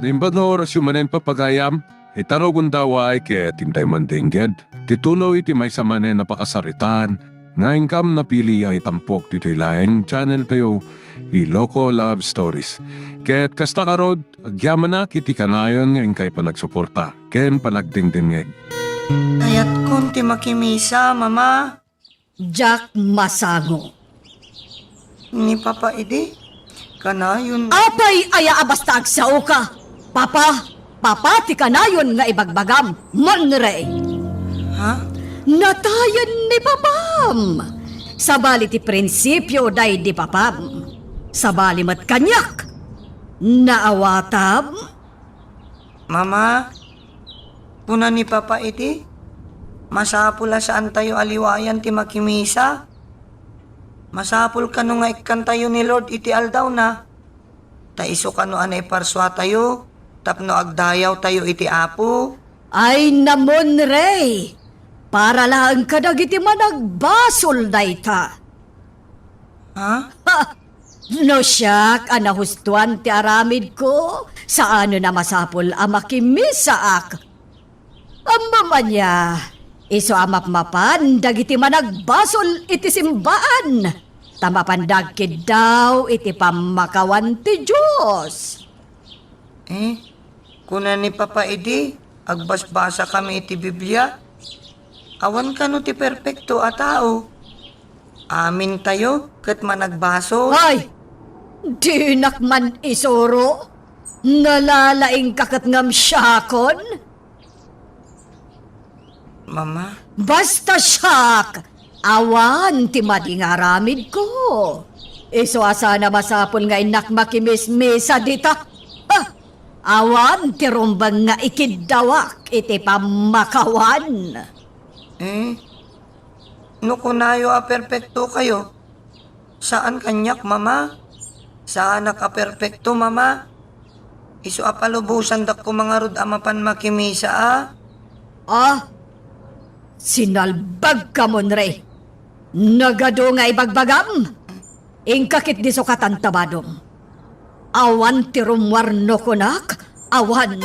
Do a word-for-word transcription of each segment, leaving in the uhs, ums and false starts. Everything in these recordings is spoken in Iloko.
Naimbag nga orasyo manen, papagayam, ita rugonda, ket intay mandengngeg ti tuloy ti maysa manen a pakasaritaan nga inkam napili a itampok ditoy laeng channel tayo, Iloko Love Stories. Ket kasta ngarud, agyamanak iti kanayon nga inkay panagsuporta ken panagdengdengngeg. Ayatkon ti makimisa, Mama. Diak masango. Ni Papa idi, kanayon. Apay aya a basta agsaoka? Papa, Papa ti kanayon nga ibagbagam, Monrey. Ha? Natayen ni Papam. Sabali ti prinsipio daydi Papam. Sabali met kaniak. Naawatam? Mama, kuna ni Papa idi, masapul a saantayo a liwayan ti makimisa. Masapul kano nga ikkantayo ni Lord iti aldawna. Ta isu kano a naiparsuatayo tapno agdayawtayo iti Apo. Ay, Monrey, para laeng kadagiti managbasol dayta. Ha? Ha! No siak a nahustoan ti aramidko, saanen a masapul a makimisaak. Ammom ania, isu a mapmapan dagiti managbasol iti simbaan, ta mapanda agkiddaw iti pammakawan ti Dios. Eh, kuna ni Papa idi, agbasbasakami iti Biblia. Awan kano ti perpekto a tao. Amintayo ket managbasol. Ay! Dinak man isuro. Nalalaingka ket ngem siakon? Mama. Basta siak, awan ti madi nga aramidko. Isu a saan a masapul nga innak makimismisa dita. Ha! Awan ti rumbeng nga ikiddawak iti pammakawan. Eh, no kunayo a perpektokayo, saan kaniak, Mama? Saanak a perpekto, Mama. Isu a palubosandak koma ngarud a mapan makimisa a. Ah, sinalbagka, Monrey. Nagadu nga ibagbagam? Inka ketdi sukatan ta badom. Awan ti rummuar no kunak, awan.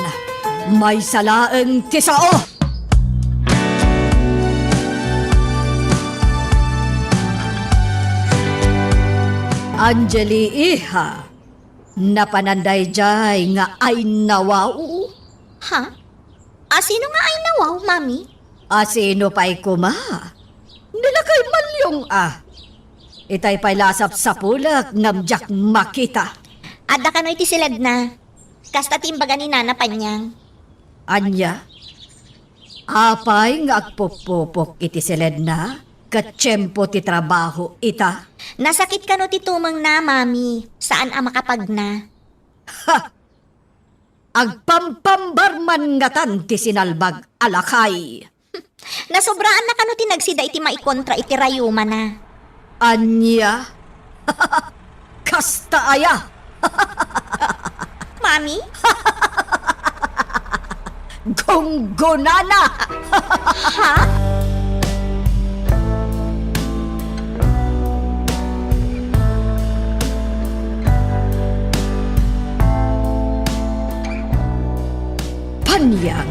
Maysa laeng ti sao. Angeli, iha, napanan daydiay nga aynawaw? Ha? Asino nga aynawaw, Mami? Asino pay koma? Ni lakay Malyong a. Itay pay la a sapsapulek ngem diak makita. Adda kano iti siledna. Kasta ti imbaga ni Nana Panyang. Ania? Apay nga agpupupok iti siledna ket tiempo ti trabaho ita? Nasakit kano ti tumengna, Mami. Saan a makapagna. Ha! Agpampambarman ngatan ti sinalbag a lakay. Nasobraanna kano ti nagsida iti maikontra iti rayumana. Ania? Kasta aya? Mami? Gunggonana! Ha? Panyang,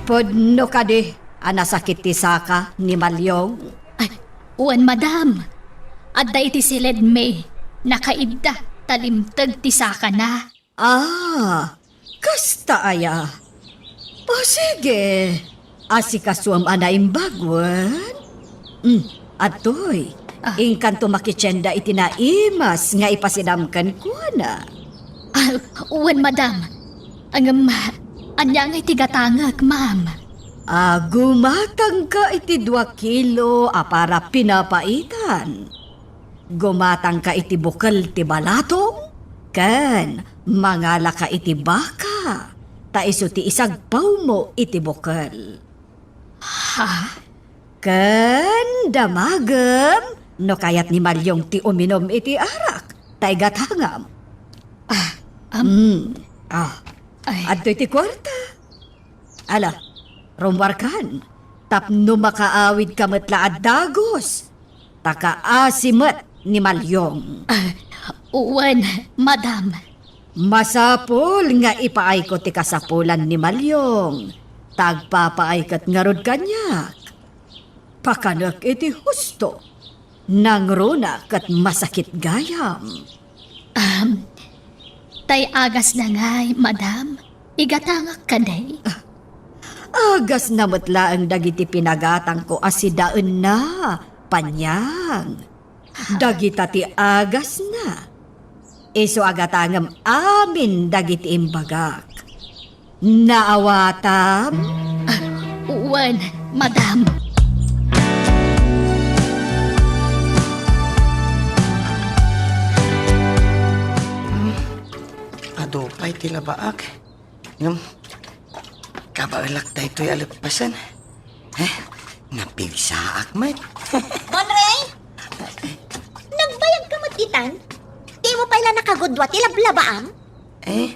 pudno kadi a nasakit ti saka ni Malyong? Ay, wen, madam. Adda iti siledmi, nakaidda ta limteg ti sakana. Ah, kasta aya? O sige, asikasuem a naimbag, wen? Hmm, adtoy, ah, inkanto makitienda iti naimas nga ipasidam kenkuana. Ah, wen, madam. Ngem, ania ngay ti gatangek, ma'am? Ah, gumatangka iti dua kilo a para pinapaitan. Gumatangka iti bukel ti balatong, ken mangalaka iti baka, ta isu ti isagpawmo iti bukel. Ha? Ken damagem no kayat ni Malyong ti uminum iti arak, ta igatangam. Ah, am- Mm. Ah. Ay. Adtoy ti kuarta. Ala, rummuarkan, tapno makaawidka met la a dagus, ta kaasi met ni Malyong. Ah, wen, madam. Masapul nga ipaayko ti kasapulan ni Malyong, ta agpapaay ket ngarud kaniak. Pakanek iti husto, nangruna ket masakit gayam. Am, tay agasna ngay, madam, igatangak kadi. Agasna met laeng dagiti pinagatangko a sidaenna, Panyang. Dagita ti agasna. Isu a gatangem amin dagiti imbagak. Naawatam? Ah, wen, madam. Adu pay ti labaak. Ngem, kabaelak daytoy a leppasen. Eh, napigsaak met. Monrey? Nagbayag ka met ditan? Dimo pay la nakagudua ti lablabaam? Eh,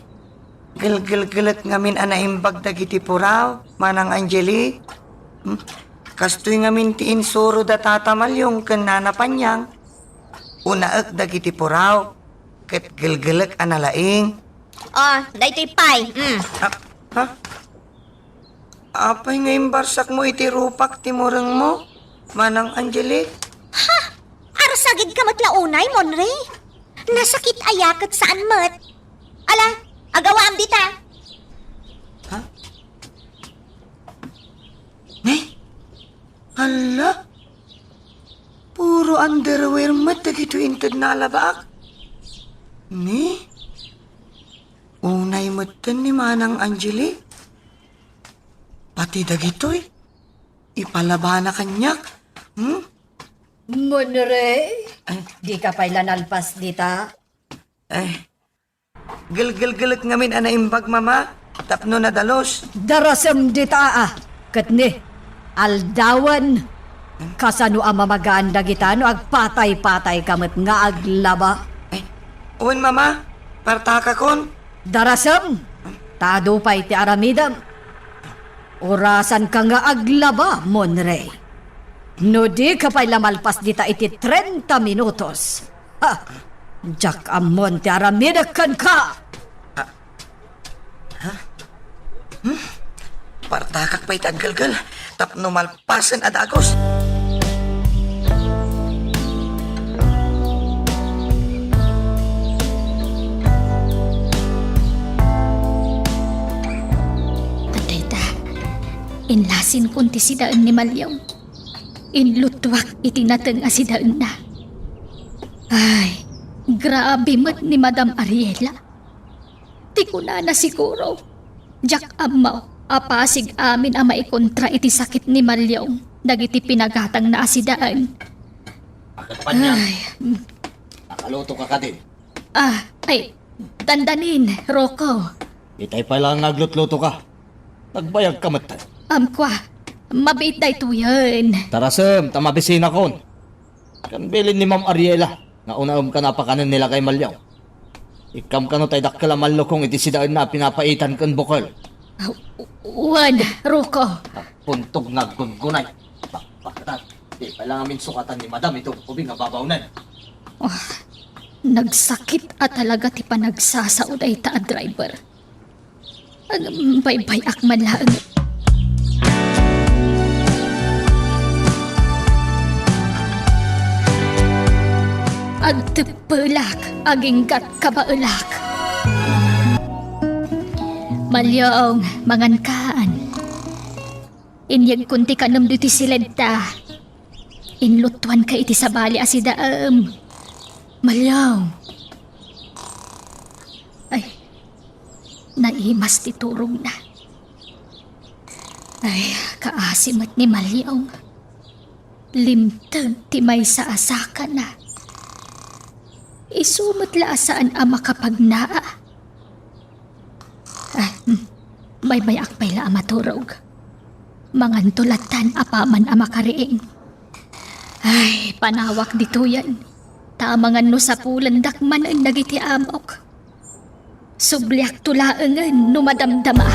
gelgelgelek ngamin a naimbag dagiti puraw, Manang Angelique. Hmm? Kastoy ngamin ti insuro da Tata Malyong ken Nana Panyang. Unaek dagiti puraw, ket gelgelek a nalaing. Oh, daytoy pay. Mm. Ah, ha? Apay nga imbarsakmo iti rupak ti murengmo, Manang Angelique? Ha? Arsagidka met la unay, Monrey? Nasakit aya ket saan met. Ala, agawaam dita. Ha? Ne? Hala? Puro underwear met dagitoy intedna a labaak. Ne? Unay metten ni Manang Angelique. Pati dagitoy, ipalabana kaniak. Hmm? Monrey, ay, dika pay la nalpas dita? Ay, gelgelgelek ngamin a naimbag, Mama, tapno nadalus. Darasem dita, a. Ket ni, aldawen, kasano a mamagaan dagita no agpatay-patayka met nga aglaba? Eh, wen, Mama, partakakon. Darasem, ta adu pay ti aramidem. Orasanka nga aglaba, Monrey. No dika pay la malpas dita iti trenta minutos, ha, diak ammon ti aramidek kenka. Ah, ha? Hmm? Partakak pay ti aggelgel tapno malpasen a dagus. Dayta, inlasinkon ti sidaen ni Malyong. Inluttuak iti nateng a sidaenna. Ay, grabe met ni Madam Ariela. Ti kunana siguro, diak ammo a pasig amin a maikontra iti sakit ni Malyong dagiti pinagatangna a sidaen. Akat pa niyan. Ay, mm. Nakaluto ka kadi? Ah, ay, dandanin, Rocco. Itay pay lang nga aglutluto ka. Nagbayag ka met. Am, kua, mabiit daytoyen. Tarasem, ta mabisinakon. Kan bilin ni Ma'am Ariela, nga unaem ka napakanen ni Lakay Malyong. Ikkam kano tay dakkel a mallukong iti sidaenna a pinapaitan ken bukel. Ah, wen, Rocco. Puntog nga aggungunay. Bakbaktan. Di pay lang amin sukatan ni Madam iti ubing a babawnen. Ah, nagsakit a talaga ti panagsasao dayta a driver. Agbaybay-ak man laeng. Agteppelak, aginggat kabaelak. Malyong, mangankan. Inyegkon ti kanem ditoy siledta. Inluttuanka iti sabali a sidaem. Malyong. Ay, naimas ti turogna. Ay, kaasi met ni Malyong. Limteg ti maysa a sakana. Isu met la a saan a makapagnaa. Ah, hmm. Baybay-ak pay la a maturog. Manganto lattan apaman a makariing. Ay, panawak ditoyen. Ta amangan no sapulendak manen dagiti amok. Subliakto laengen no madamdama.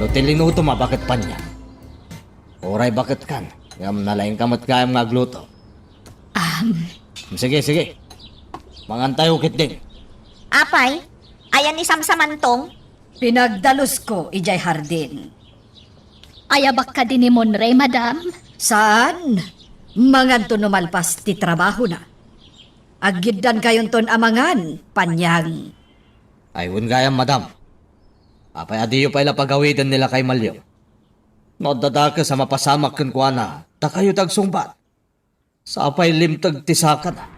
No ti linutom a baket paniag, uray baketkan, ngem nalaingka met gayam nga agluto. Am. Sige, sige. Mangantayo ketdin. Apay, ayan ni Samsamantong? Pinagdalusko idiay hardin. Ayabak kadi ni Monre, madam? Saan? Manganto no malpas ti trabahona. Aggiddankayonton a mangan, paniag. Ay, wen gayam, madam. Apay a diyo pay la pagawiden ni Lakay Malyong? No adda dakes a mapasamak kenkuana, dakayo ti agsungbat. Sapay limteg ti sakana.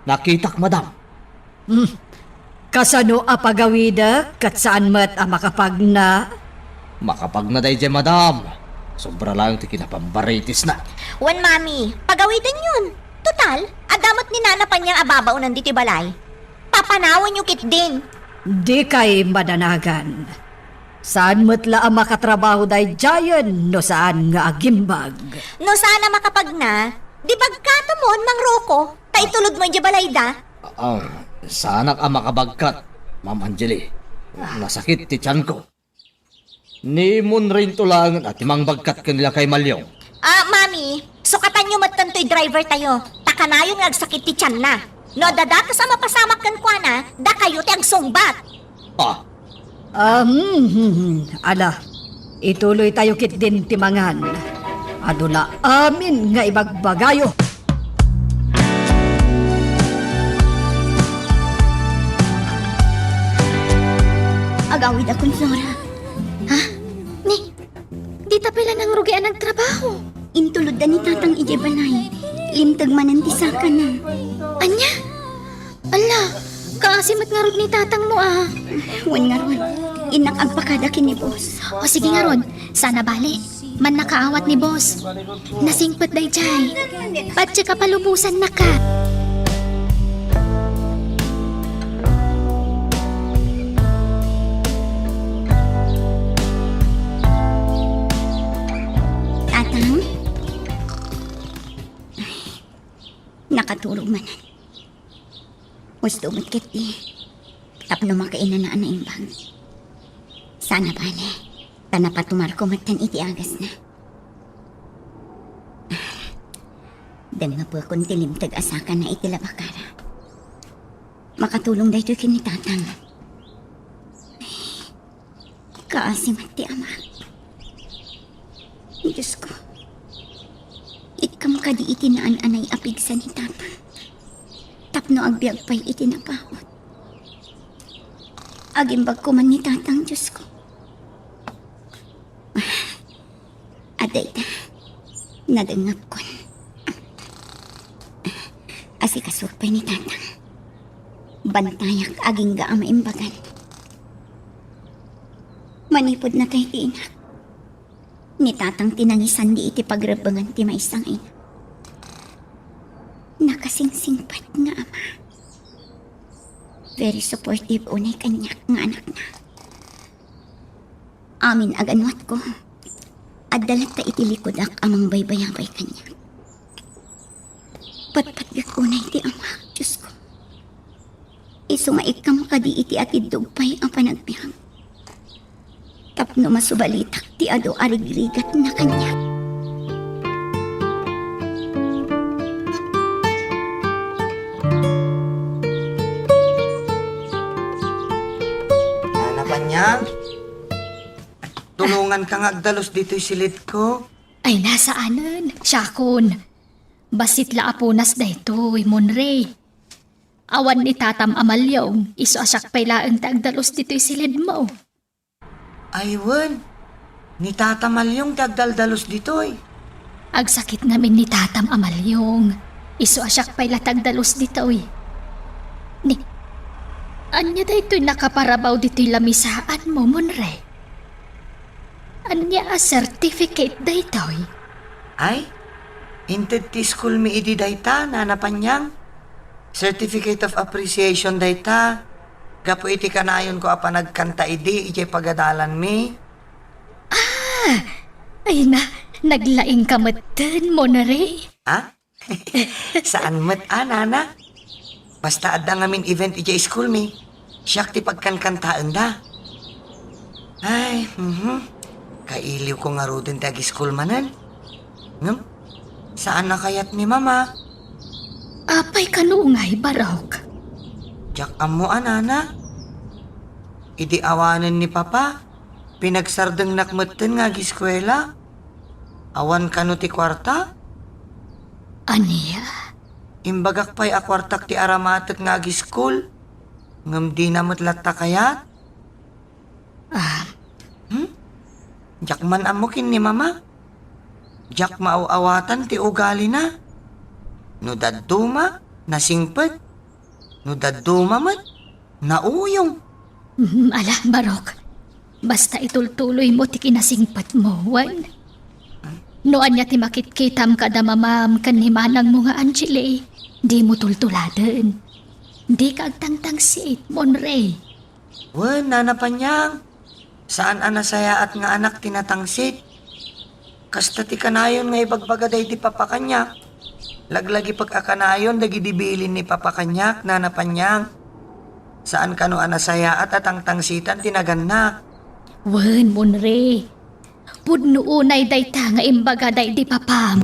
Nakitak, madam. Hmm. Kasano a pagawidek ket saan met a makapagna? Makapagna daydiay, madam. Sobra laeng ti kinapambaritisna. Wen, mami, pagawidenyon. Total, adda met ni Nana Paniang a babaonan ditoy balay. Papanawenyo ketdin. Dikay madanagan. Saan met la a makatrabaho daydiayen no saan nga agimbag? No saan a makapagna, di bagkato mon, Mang Rocco, ta itulodmo idiay balayda? Ah, saanak a makabagkat, Ma'am Angeli. Nasakit ti tianko. Ni Monre to laengen a ti mangbagkat ken ni Lakay Malyong. Ah, mami, sukatanyo met toy drivertayo, ta kanayon nga agsakit ti tianna. No adda dakes a mapasamak kenkuana, dakayo ti agsungbat. Ah. Ah, hmm, hmm, hmm. Ala, ituloytayo ketdin ti mangan. Adu la amin nga ibagbagayo. Agawidakon, Flora. Ha? Ni, dita pay la nangrugi a nagtrabaho. Intulodda ni Tatang idiay balay. Limteg manen ti sakana. Ania? Ala, kaasi met ngarud ni Tatangmo a. Wen ngarud, innak agpakada ken ni Boss. O sige ngarud, saan a bale. Mannakaawat ni Boss. Nasingpet daydiay. Patiek a palubosannaka. Tatang? Ay, nakaturog manen. Husto met ketdi tapno makainana a naimbag. Saan a bale, ta napatumarko metten iti agasna. Dengngepekon ti limteg a sakana iti labakara. Makatulong daytoy ken ni Tatang. Kaasi met ti amak. Diosko, ikkam kadi iti naan-anay a pigsa ni Tatang tapno agbiag pay iti napaut. Agimbagko man ni Tatang, Diosko. Adda ita, nadengngepkon. Asikasok pay ni Tatang. Bantayak agingga a maimbagan. Manipud natay ti inak, ni Tatang ti nangisandi iti pagrebbengan ti maysa nga ina. Nakasingsingpet nga ama. Very supportive unay kaniak nga anakna. Amin a ganuatko, adda latta iti likudak a mangbaybayabay kaniak. Patpatgek unay ti amak, Diosko. Isu nga ikkam kadi iti atiddog pay a panagbiag tapno masubalitak ti adu a rigrigatna kaniak. Nana Panyang, tulonganka nga agdalus ditoy silidko. Ay, nasaanen, siakon. Bassit la a punas daytoy, Monre. Awan ni Tatam a Malyong, isu a siak pay laeng ti agdalus ditoy silidmo. Ay wen, ni Tata Malyong ti agdaldalus ditoy. Agsakit ngamin ni Tatam a Malyong. Isu a siak pay la ti agdalus ditoy. Ni, ania daytoy nakaparabaw ditoy lamisaanmo, Monre? Ania a certificate daytoy? Ay, inted ti school mi idi dayta, Nana Panyang. Certificate of appreciation dayta. Gapu iti kanayonko a panagkanta idi, idiay pagadalanmi. Ah! Ay na, naglaingka metten, Monre. Ha? Saan met a, Nana? Basta adda ngamin event idiay school mi, siak ti pagkankantaenda. Ay, mhm. Kailiwko ngaruden ti agiskul manen. Ngem, saan a kayat ni Mama. Apay kano ngay, Barok? Diak ammo a, Nana. Idi awanen ni Papa, pinagsardengnak metten nga agiskuela. Awan kano ti kuarta? Ania? Imbagak pay a kuartak ti aramatek nga agiskul, ngem dina met latta kayat. Ah. Hmm? Diak man ammo ken ni Mama. Diak maaw-awatan ti ugalina. No dadduma, nasingpet. No dadduma met, nauyong. Hmm, ala, Barok. Basta itultuloymo ti kinasingpetmo, wen? No ania ti makitkitam kada mamam ken ni manangmo nga Angeli, dimo tultuladen. Dika agtangtangsit, Monre. Wen, Nana Panyang, saan a nasayaat nga anak ti natangsit. Kasta ti kanayon nga ibagbaga daydi papa kaniak. Laglagipek a kanayon dagidi bilin ni papa kaniak, Nana Panyang. Saan kano a nasayaat a tangtangsitan ti nagannak. Wen, Monre. Pudno unay dayta nga imbaga daydi papam.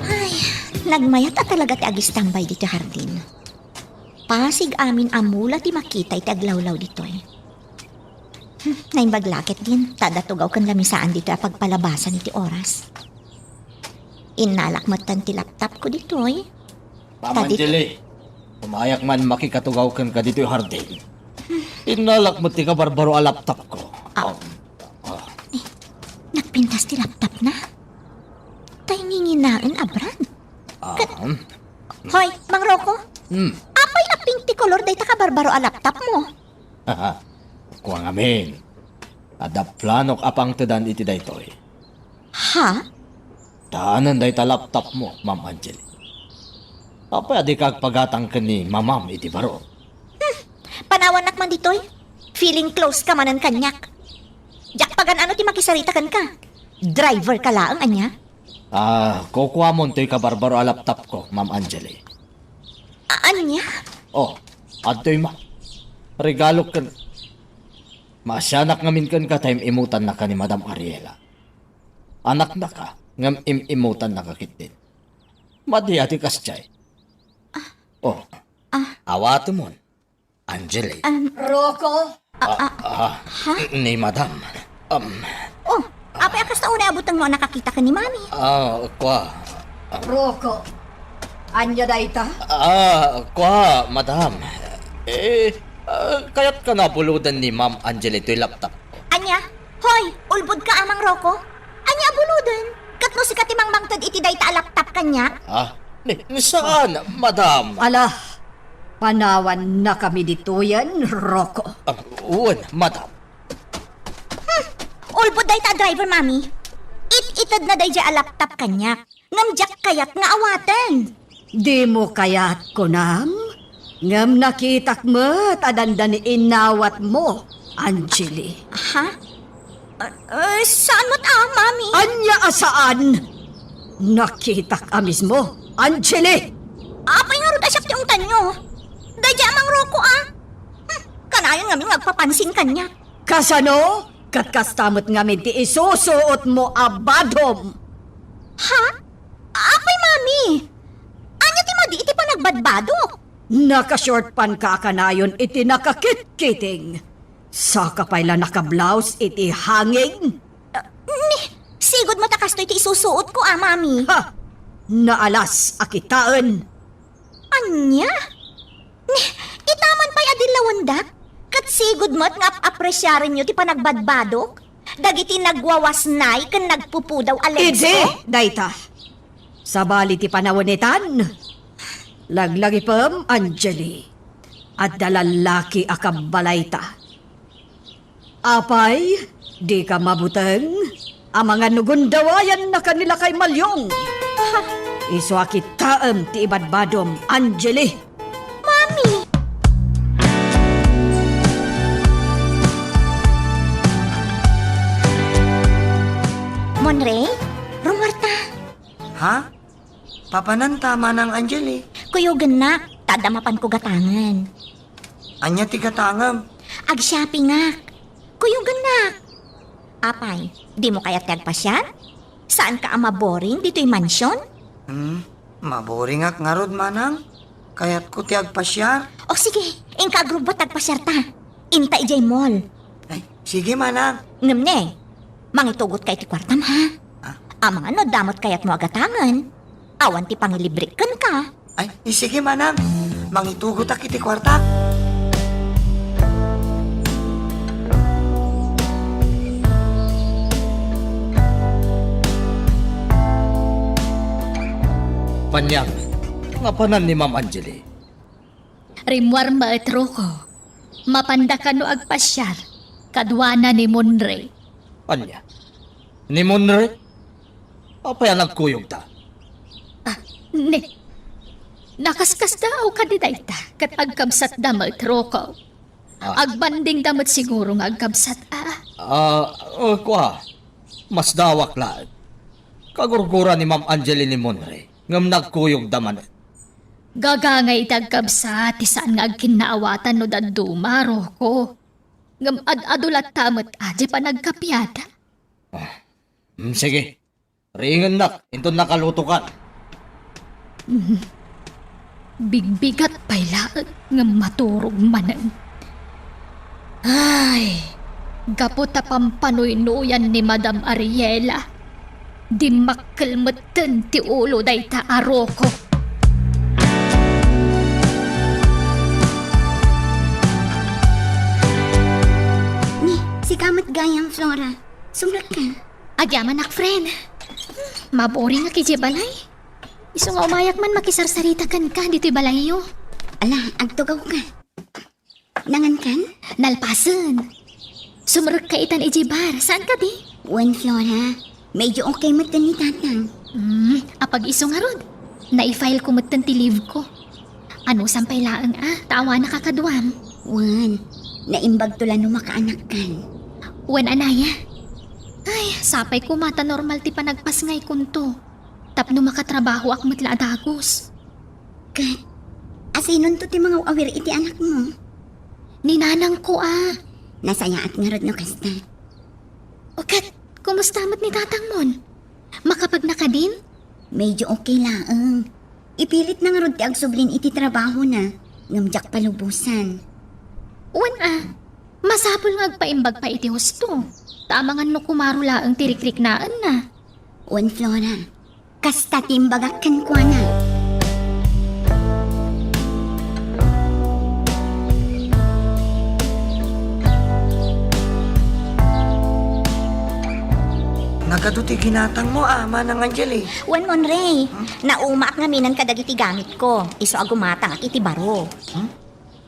Ay, nagmayat a talaga ti agistambay ditoy hardin. Pasig amin a mula ti makita iti aglawlaw ditoy. Hmm, naimbag la ketdin, ta adda tugaw ken lamisaan ditoy a pagpalabasan iti oras. Innalak metten ti laptopko ditoy. Ma'am Angeli, umayak man makikatugaw kenka ditoy hardin. Innalak met ti kabarbaro a laptopko. Ah. Um, ah. Eh, nagpintas ti laptopna? Tay nginginaen a brand? Ah. Ket, hoy, Mang Rocco? Hmm. Apay a pink ti kolor dayta kabarbaro a laptopmo? Kua ngamin, adda planok a pangtedan iti daytoy. Ha? Daanen dayta laptopmo, Ma'am Angeli. Apay a dika agpagatang ken ni Mamam iti baro? Hmm. Panawannak man ditoy. Feeling close ka manen kaniak. Diak pagan-ano ti makisarita kenka. Driver ka laeng, ania? Ah, kukuamon toy kabarbaro a laptopko, Ma'am Angeli. A-, ania? Oh, adtoy ma. Regalok ken maasianak ngamin kenka ta im-imutannaka ni Madam Ariela. Anaknaka, ngem im-imutannaka ketdin. Madi a ti kasdiay. Oh, awatemon, Angeli. Um, Rocco? Ah, ah, ni Madam. Um, Oh, apay a kasta unay a butengmo a nakakita ken ni Mami? Ah, kua. Rocco, ania dayta? Ah, kua, Madam. Eh, ah, kayat ka na buloden ni Ma'am Angeli toy laptop. Ania? Hoy, ulbod ka, Amang Rocco? Ania a buloden? Ket no sika ti mangmangted iti dayta a laptop kaniak? Ah, ni, ni saan, Madam? Ala, panawanna kami ditoyen, Rocco. Ah, wen, Madam. Hmm, ulbod dayta a driver, Mami. It-itedna daydiay a laptop kaniak. Ngem diak kayat nga awaten. Dimo kayat, kunam? Ngem nakitak met a dandani inawatmo, Angeli. Ha? Ah, ah, saan met a, Mami? Ania a saan? Nakitak a mismo, Angeli! Apay ngarud a siak ti ungtanyo? Daydiay a mangroko a. Hmm, kanayon ngamin nga agpapansin kaniak. Kasano? Ket kasta met ngamin ti isusuotmo a badom. Ha? Apay, Mami? Ania ti madi iti panagbadbadok? Naka-short pant ka a kanayon iti nakakitkiting. Saka pay la naka-blouse iti hanging. Ah, ni, sigud met a kastoy ti isusuotko a, Mami. Ha! Naalas a kitaen. Ania? Ni, ita man pay a dillawendak, ket sigud met nga ap-apresiarenyo ti panagbadbadok dagiti nagwawasnay ken nagpupudaw a legs. Idi dayta. Sabali ti panawenitan. Laglagipem, Angeli. Adda lallaki a kabbalayta. Apay, dika mabuteng? Amangan no gundawayannaka ni Lakay Malyong. Ha? Isu a kitaem ti ibadbadom, Angeli. Mami! Monre, rummuarta. Ha? Papananta, Manang Angeli? Kuyogennak. Ta adda mapanko gatangen. Ania ti gatangem? Ag-shoppingak. Kuyogennak. Apay, dimo kayat ti agpasiar? Saanka a maboring ditoy mansion? Hmm, maboringak ngarud, manang. Kayatko ti agpasiar. O sige, inka agrubbuat ta agpasiarta. Inta idiay mall. Ay, sige, manang. Ngem ne, mangitugotka iti kuartam, ha? Ah? Amangan no adda met kayatmo a gatangen. Awan ti pangilibrek kenka. Ay, sige, manang. Mangitugotak iti kuartak. Paniag, napanan ni Ma'am Angeli? Rimmuar met, Rocco. Mapanda kano agpasiar kaduana ni Monre. Ania? Ni Monre? Apay a nagkuyogta? Ah, ne. Nakaskasdaaw kadi dayta, ket agkabsatda met, Rocco. Ah. Agbandingda met siguro nga agkabsat, a. Ah, uh, kua. Masdawak laeng. Kagurgura ni Ma'am Angeli ni Monre, ngem nagkuyogda manen. Gagangay iti agkabsat ti saan nga agkinnaawatan no dadduma, Rocco. Ngem ad-adu latta met a di panagkapiada. Ah, mm, sige. Riingennak, inton nakalutokan. Mm. Bigbigat pay laeng ngem maturog manen. Ay, gapu ta pampanuynuyan ni Madam Ariela, dimmakkel metten ti ulo dayta a Rocco. Ni, sika met gayam, Flora. Sumrekka. Agyamanak, friend. Maboringak idiay balay. Isu nga umayak man makisarsarita kenka ditoy balayyo. Ala, agtugawka. Nangankan? Nalpasen. Sumrekka itan idiay bar. Saan kadi? Wen, Flora. Medyo okay metten ni Tatang. Hmm, apag-isu ngarud. Nai-file ko metten ti leave ko. Anusam pay laeng a, ta awanak a kaduam. Wen, naimbagto la no makaanakkan. Wen, anaya. Ay, sapay koma ta normal ti panagpasngaykonto. Tapno makatrabahoak met la a dagus. Ket, asinonto ti mangaw-awir iti anakmo? Ni nanangko a. Nasayaat ngarud no kasta. O ket, kumusta met ni tatangmon? Makapagna kadin? Medyo okay laeng. Ipilitna ngarud ti agsublin iti trabahona, ngem diak palubosan. Wen a, masapul nga agpaimbag pay iti husto. Ta amangan no kumaro laeng ti rikriknaenna. Wen, Flora, kasta ti imbagak kenkuana. Nagadu ti ginatangmo a, Manang Angeli. Wen, Monray, naumaak ngaminen kadagiti gamitko, isu a gumatangak iti baro. Hmm?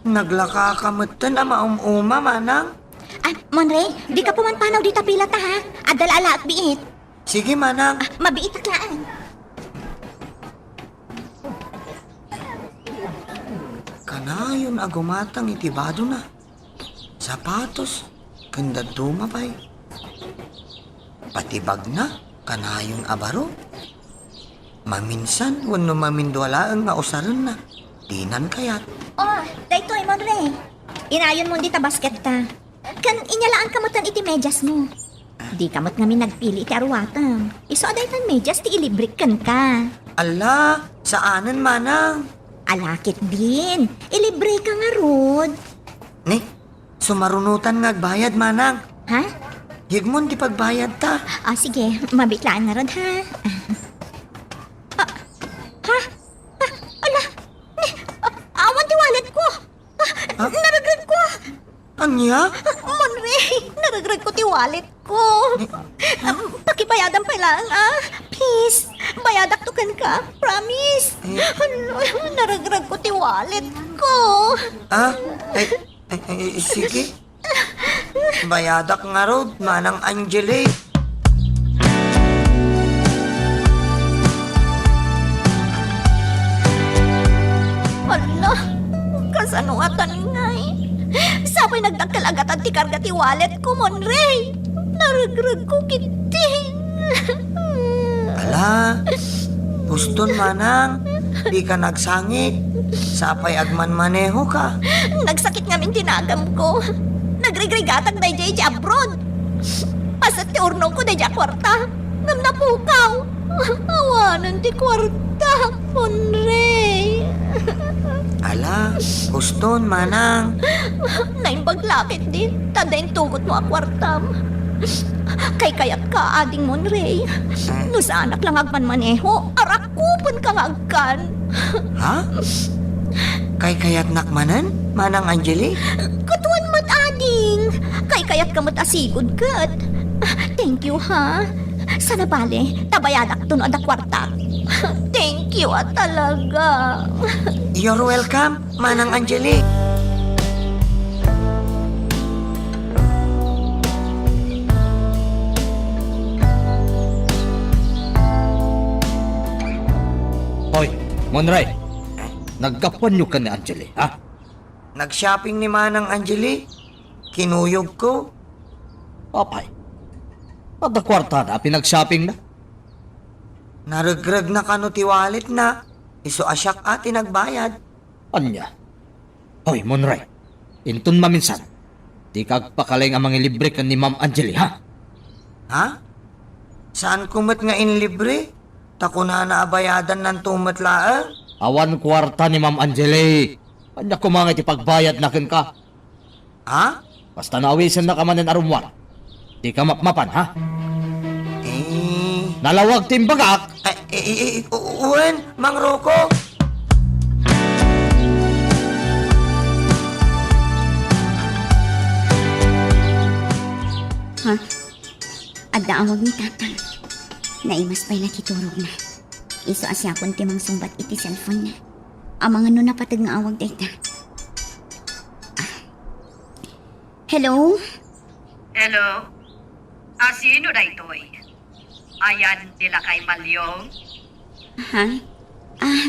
Naglakaka metten a maum-uma, Manang? Ah, Monray, dika pumanpanaw dita pilata, ha? Adda la alaek biit. Sige, Manang. Ah, mabiitak laeng. Kanayon a gumatang iti badona, sapatos, ken dadduma pay. Pati bagna, kanayon a baro. Maminsan wenno mamindua laeng nga usarenna, dinan kayat. Oh, daytoy, Monre. Inayonmon dita basketta. Ken inyalaanka metten iti mediasmo. Dika met ngamin nagpili iti aruatem. Isu a daytan medias ti ilibrek kenka. Alla, saanen, Manang. Ala ketdin, ilibreka ngarud. Ne, sumarunotan nga agbayad, Manang. Ha? Yegmon ti pagbayadta. Ah, sige, mabiit laeng ngarud, ha? Ah, ha? Ah, ala, ne, ah, awan ti walletko. Ah, ah? Naregreg ko. Ania? Monre, naregreg ko ti wallet ko. Eh? Um, pakibayadam pay laeng, ah. Please, bayadakto kenka. Promise. Eh? Ano, naregreg ko ti wallet ko. Ah? Eh, eh, eh, sige. Bayadak ngarud, Manang Angeli. Hala, kasano ngatan ngay? Sapay nagdakkel a gatad ti karga ti wallet ko, Monre. Naregreg ko ketdin. Ala, huston, Manang. Dika nagsangit. Sapay agmanmanehoka. Nagsakit ngamin ti nagamko. Nagrigrigatag daydiay idiay abroad. Paset ti urnongko daydiay a kuarta. Ngem napukaw. Awanen ti kuarta, Monrey. Ala, huston, manang. Naimbag la ketdi ta adda intugotmo a kuartam. Kaykayatka, ading Monrey. No saanak la nga agmanmaneho, arakupenka nga agkan. Ha? Kaykayatnak manen, Manang Angeli? Katuan met, ading. Kaykayatka met a sigud ket. Thank you, ha? Saan a bale, ta bayadakto no adda kuartak. Thank you a talaga. You're welcome, Manang Angeli. Hoy, Monrey. Naggapuanyo ken ni Angeli, ha? Nag-shopping ni Manang Angeli. Kinuyogko. Apay, adda kuartana a pinagshoppingna? Naregregna kano ti walletna. Isu a siak a ti nagbayad. Ania? Hoy, Monrey, inton maminsan, dika agpakaleng a mangilibre ken ni Ma'am Angeli, ha? Ha? Saanko met nga inlibre? Ta kunana a bayadannanto met laeng. Awan kuarta ni Ma'am Angeli. Ania koma nga iti pagbayadna kenka? Ha? Basta no awisennaka manen a rummuar, dika mapmapan, ha? Eh. Nalawag ti imbagak. Eh, eh, eh, eh, u-, wen, Mang Rocco. Ha? Adda awag ni Tatang. Naimas pay la ti turogna. Isu a siakon ti mangsungbat iti cellphone-na. Amangan no napateg nga awag dayta. Ah. Hello? Hello? A sino daytoy? Ayan ni Lakay Malyong? Ha? Ah,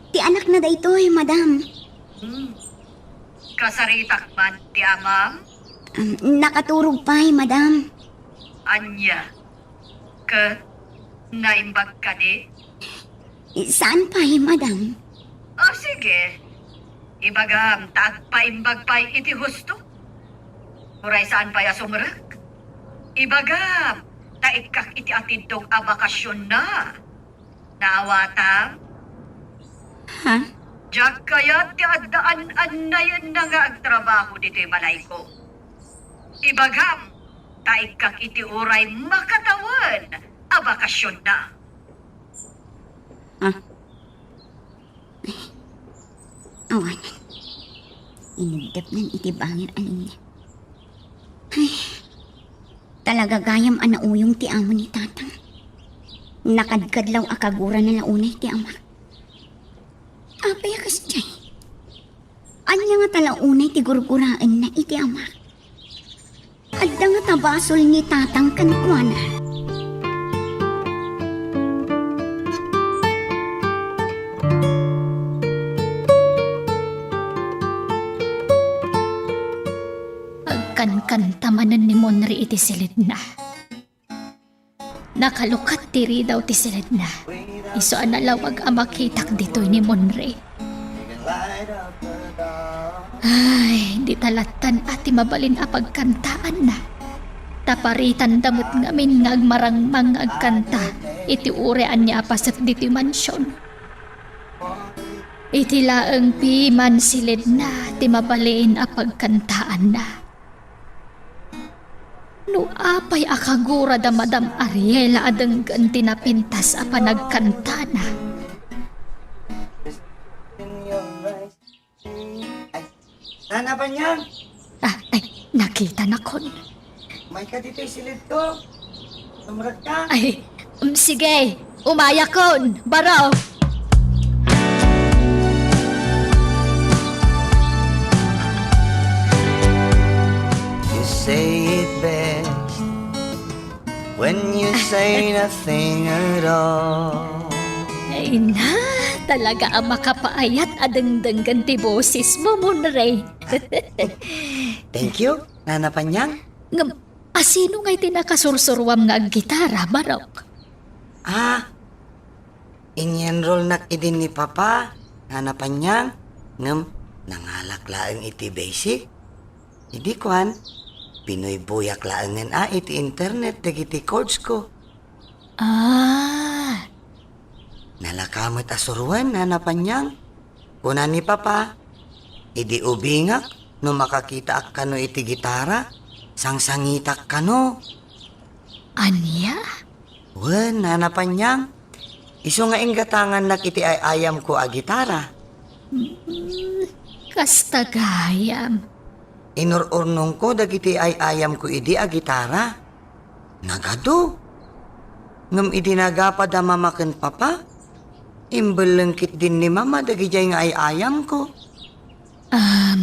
ti anakna daytoy, madam. Hmm. Kasaritak man ti amam? Um, nakaturog pay, madam. Ania? Ket naimbag kadi? Saan pay, madam. O, sige. Ibagam ta agpaimbag pay iti husto. Uray saan pay a sumrek? Ibagam ta ikkak iti atiddog a bakasionna. Naawatam? Ha? Diak kayat ti adda an-annayenna nga agtrabaho ditoy balayko. Ibagam ta ikkak iti uray makatawen a bakasionna. Ah. Awanan. Inuddepnan iti bangir a linya. Ay, talaga gayam a nauyong ti amo ni Tatang. Nakadkadlaw a kagurana la unay ti amak. Apay a kasdiay? Ania ngata la unay ti gurguraenna iti amak? Adda ngata basol ni Tatang kenkuana? Agkankanta manen ni Monri iti silidna. Nakalukat ti ridaw ti silidna. Isu a nalawag a makitak ditoy ni Monri. Ay, dita lattan a ti mabalin a pagkantaanna. Ta paritanda met ngamin nga agmarangmang nga agkanta iti uray ania a paset ditoy mansion. Iti laeng piman silidna ti mabalin a pagkantaanna. No apay a kagura da Madam Ariela a denggen ti napintas a panagkantana. Ay, Nana Panyang! Ah, ay, nakitanakon. Umayka ditoy silidko. Sumrekka. Ay, um, sige. Umayakon, baro. You say it best when you say nothing at all. Ay na, talaga a makapaayat a dengdenggen ti bosesmo, Monrey. Thank you, Nana Panyang. Ngem, asino ngay ti nakasursuruam nga aggitara, Barok? Ah, Inenrollnak idin ni Papa, Nana Panyang, ngem nangalak laeng iti basic. Idi kuan, binuybuyak laengen a iti internet dagiti chords ko. Ah. Nalaka met a suroen, Nana Panyang. Kuna ni Papa, idi ubingak no makakitaak kano iti gitara, sangsangitak kano. Ania? Wen, Nana Panyang, isu nga inggatangannak iti ay-ayamko a gitara. Mm, kasta gayam. Inur-urnongko dagiti ay-ayamko idi a gitara. Nagadu. Ngem idi nagapa da Mama ken Papa, imbelleng ketdin ni Mama dagidiay nga ay-ayamko. Um,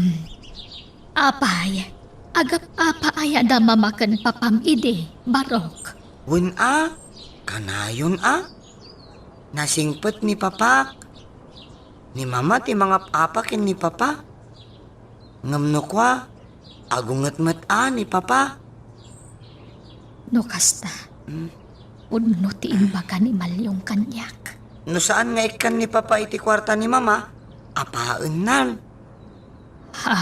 apay, agap-apa aya da Mama ken Papam idi, Barok? Wen a, kanayon a. Nasingpet ni Papak. Ni Mama ti mangap-apa ken ni Papa. Ngem no kua, agunget met a ni Papa. No kasta, Hmm. Pudno ti imbaga ni Maliong kaniak. No saan nga ikkan ni Papa iti kuarta ni Mama, apaennan. Ha?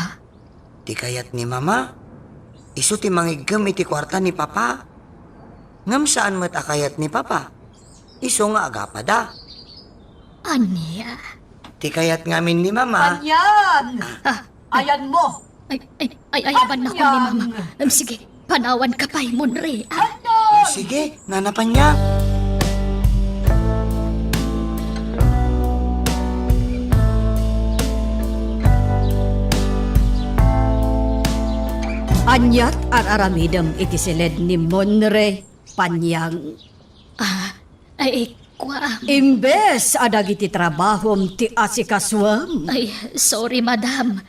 Ti kayat ni Mama, isu ti mangiggem iti kuarta ni Papa. Ngem saan met a kayat ni Papa, isu nga agapada. Ania? Ti kayat ngamin ni Mama. Panyang! Ah, Ayanmo! Ay, ay, ay, ayaban na ko ni Mama. Panyang! Em, sige, panawan ka pay, Monre, ah. Panyang! Sige, Nana Panyang. Aniat ar-aramidem iti siled ni Monre, Panyang? Ah, ay, kua. Imbes a dagiti trabahom ti asikasuem. Ay, sorry, madam.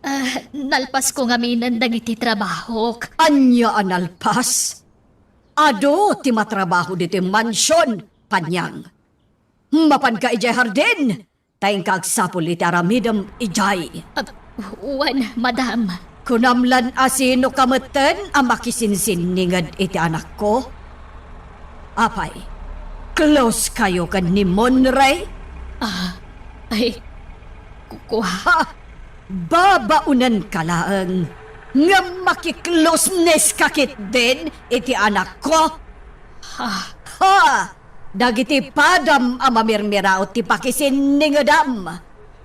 Ah, nalpasko ngaminen dagiti trabahok. Ania a nalpas? Adu ti matrabaho ditoy mansion, Panyang. Mapanka idiay hardin, ta inka agsapul iti aramidem idiay. Ah, wen, madam. Kunam lan a sinoka metten a makisinsinninged iti anakko? Apay, close kayo ken ni Monre? Ah, ay, ku-, kua. Ha! Babaonenka laeng, ngem makicloseness ka ketdin iti anakko? Ha? Ha! Dagiti padam a mamirmiraw ti pakisinningedam.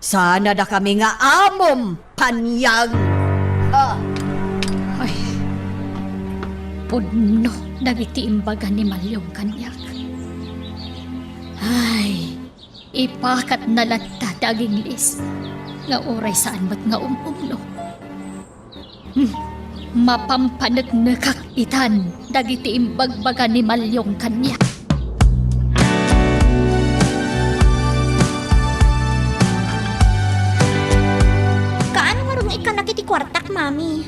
Sana dakami nga amom, Panyang. Ah. Ay, pudno dagiti imbaga ni Maliong kaniak. Ay, ipakatna latta ti aginglis, nga uray saan met nga um-umno. Hmm, mapampaneknekak itan dagiti imbagbaga ni Maliong kaniak. Kaano ngarud nga ikkannak iti kuartak, Mami?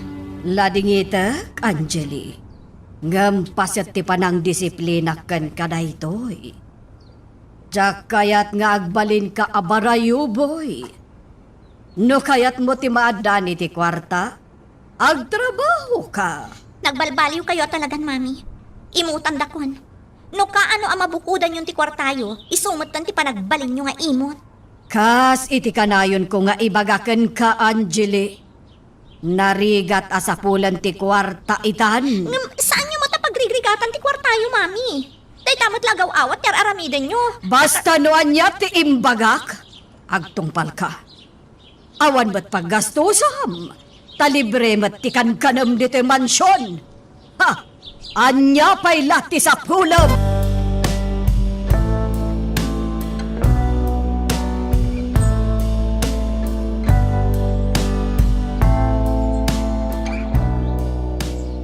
Ladingitek, Angeli. Ngem paset ti panangdisiplinak kenka daytoy. Diak kayat nga agbalinka a barayuboy. No kayatmo ti maaddaan iti kuarta, agtrabahoka. Nagbalbaliwkayo a talagan, Mami. Imutandakon. No kaano a mabukodanyon ti kuartayo, isu metten ti panagbalinyo nga imut. Kas iti kanayonko nga ibaga kenka, Angeli, narigat a sapulen ti kuarta itan. Ngem saanyo met a pagrigrigatan ti kuartayo, Mami. Dayta met la agaw-awat ti ar-aramidenyo. Basta no ania ti imbagak, agtungpalka. Awan met paggastosam, ta libre met ti kankanem ditoy mansion. Ha! Ania pay la ti sapulem?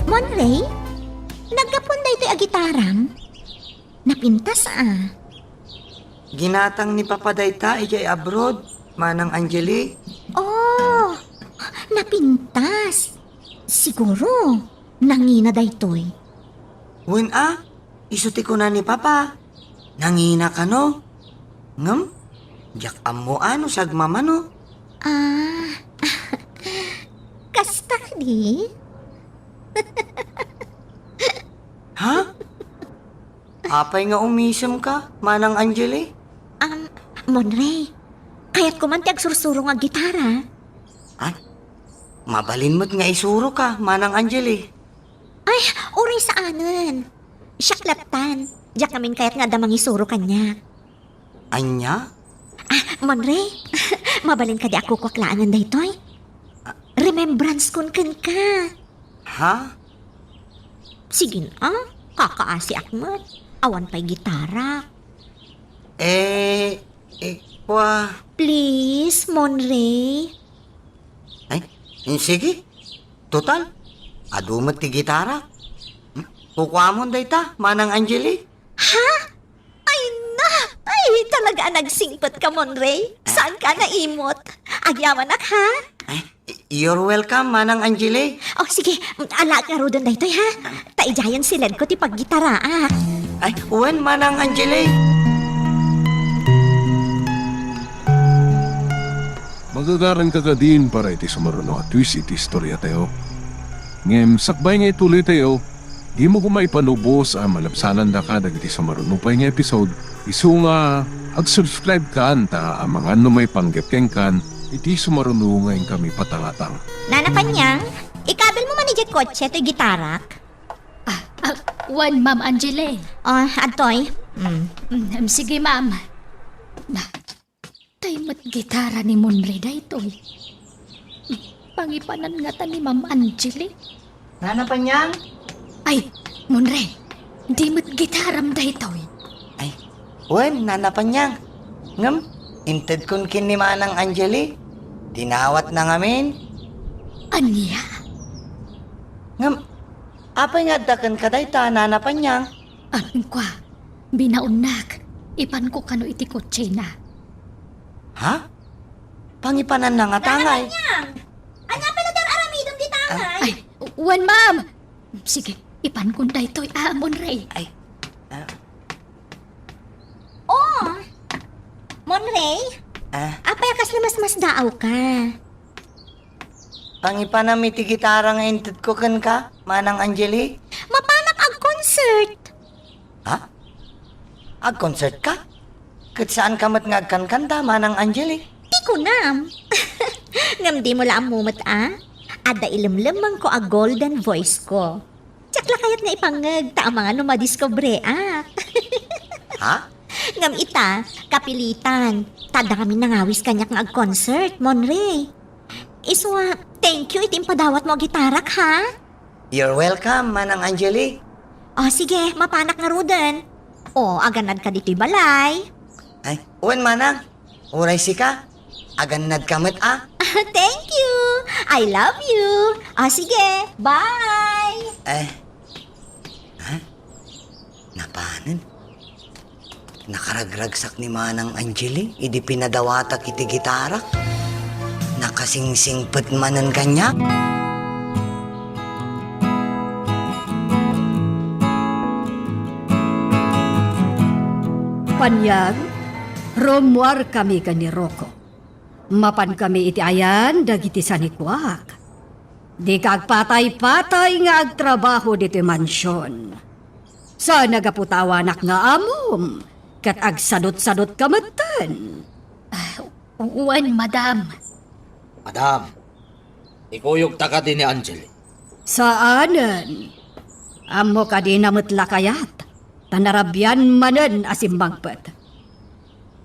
Monre, naggapuan daytoy a gitaram? Napintas a. Ginatang ni Papa dayta idiay abroad, Manang Angeli. Oh, napintas. Siguro, nangina daytoy. Wen a, isu ti kuna ni Papa. Nangina kano? Ngem, diak ammo a no sagmamano. Ah, kasta kadi? Ha? Apay nga umisemka, Manang Angeli? Monray, kayatko man ti agsursuro nga gitara. Ay, mabalin met nga isuroka, Manang Angeli. Ay, uray saanen. Siak lattan. Diak ngamin kayat nga adda mangisuro kaniak. Ania? Ah, Monray, mabalin kadi a kukuak laengen daytoy? Remembrance kon kenka. Ha? Sige na, kakaasiak met. Awan pay gitara. Eh, eh, kwa. Please, Monray. Ay, eh, sige. Total, adu met ti gitara. Hmm? Kukuamon dayta, Manang Angeli. Ha? Ay na! Ay, talaga a nagsingpet ka, Monray. Saanka a naimot. Agyamanak, ha? Ay, you're welcome, Manang Angeli. Oh, sige, alaek ngaruden daytoy, ha? Ta idiayen siledko ti paggitaraak. Ay, wen, Manang Angeli. Magagaranka kadin para iti sumaruno a twist iti istoriatayo. Ngem sakbay nga ituloytayo, dimo koma ipanubos a malabsanandaka dagiti sumaruno pay nga episode, isu nga ag-subscribe kan ta amangan no maipanggep kenkan iti sumaruno nga inkami patangatang. Nana Panyang, ikabil mo man idiay kotse toy gitarak? Ah, ah, wen, Ma'am Angeli. Oh, adtoy. Mm. Mm, sige, ma'am. Na, tay met gitara ni Monray daytoy. Pangipanan ngata ni Ma'am Angeli. Nana Panyang? Ay, Monray, di met gitaram daytoy. Ay, wen, Nana Panyang. Ngem, intedkon ken ni Manang Angeli. Dinawatna ngamin. Ania? Ngem, apay nga adda kenka dayta, Nana Panyang? Ania kua, binaonnak. Ipanko kano iti kotsena. Ha? Pangipananna ngata ngay? Nana Panyang! Ania pay la ti ar-aramidem dita ngay? Ay, wen, ma'am. Sige, ipankon daytoy, a, Monray. Ay, ah. Oh! Monray? Ah? Apay a kasla masmasdaawka? Pangipanam iti gitara nga intedko kenka, Manang Angeli? Mapanak ag-concert. Ha? Ag-concert ka? Ket saanka met nga agkankanta, Manang Angeli? Ti kunam. Ngem dimo la ammo met a, adda ilemlemmengko a golden voice ko. Diak la kayat nga ipangngeg ta amangan no madiskobreak. Ha? Ngem ita, kapilitan. Ta adda ngamin nangawis kaniak nga ag-concert, Monray. Isu a, thank you iti impadawatmo a gitarak, ha? You're welcome, Manang Angeli. O, sige, mapanak ngaruden. O, agannadka ditoy balay. Ay, wen, Manang. Uray sika, agannadka met, a? Thank you. I love you. O, sige, bye. Eh, ha? Napanen? Nakaragragsak ni Manang Angeli idi pinadawatak iti gitara. Nakasingsingpet manen kaniak. Panyang, rummuarkami ken ni Rocco. Mapankami iti ayan dagiti sanikuak. Dika agpatay-patay nga agtrabaho ditoy mansion. Saan a gapu ta awanak nga ammom, ket agsadutsadutka metten. Ah, wen, madam. Madam, ikuyogta kadi ni Angeli? Saanen. Ammo kadina met la kayat, ta narabian manen a simmangpet.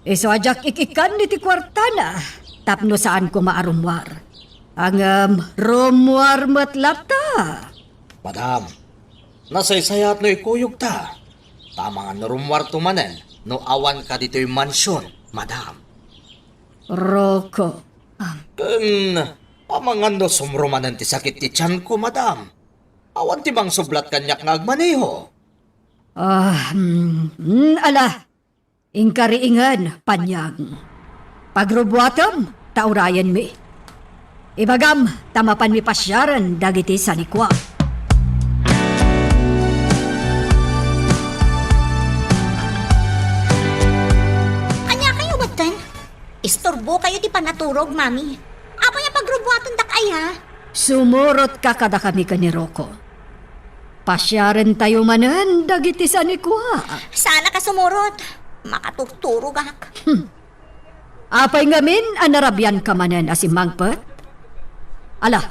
Isu a diak ik-ikkan iti kuartana, tapno saan koma a rummuar. Ngem rummuar met latta. Madam, nasaysayat no ikuyogta. Ta amangan no rummuarto manen no awanka ditoy mansion, madam. Rocco. Ken amangan no sumro manen ti sakit ti tianko, madam. Awan ti mangsublat kaniak nga agmaneho. Ah, mm, mm, ala. Inkariingen, Panyang. Pagrubuatem, ta urayenmi. Ibagam, ta mapanmi pasiaren dagiti sanikuak. Ania kayo, batten? Isturbo kayo ti panaturog, Mami. Apay a pagrubuatendak aya? Sumurotka kadakami ken ni Rocco. Pasiarentayo manen dagiti sanikuak. Saanak a sumurot. Makaturturogak. Hmm. Apay ngamin a narabianka manen a simmangpet? Ala,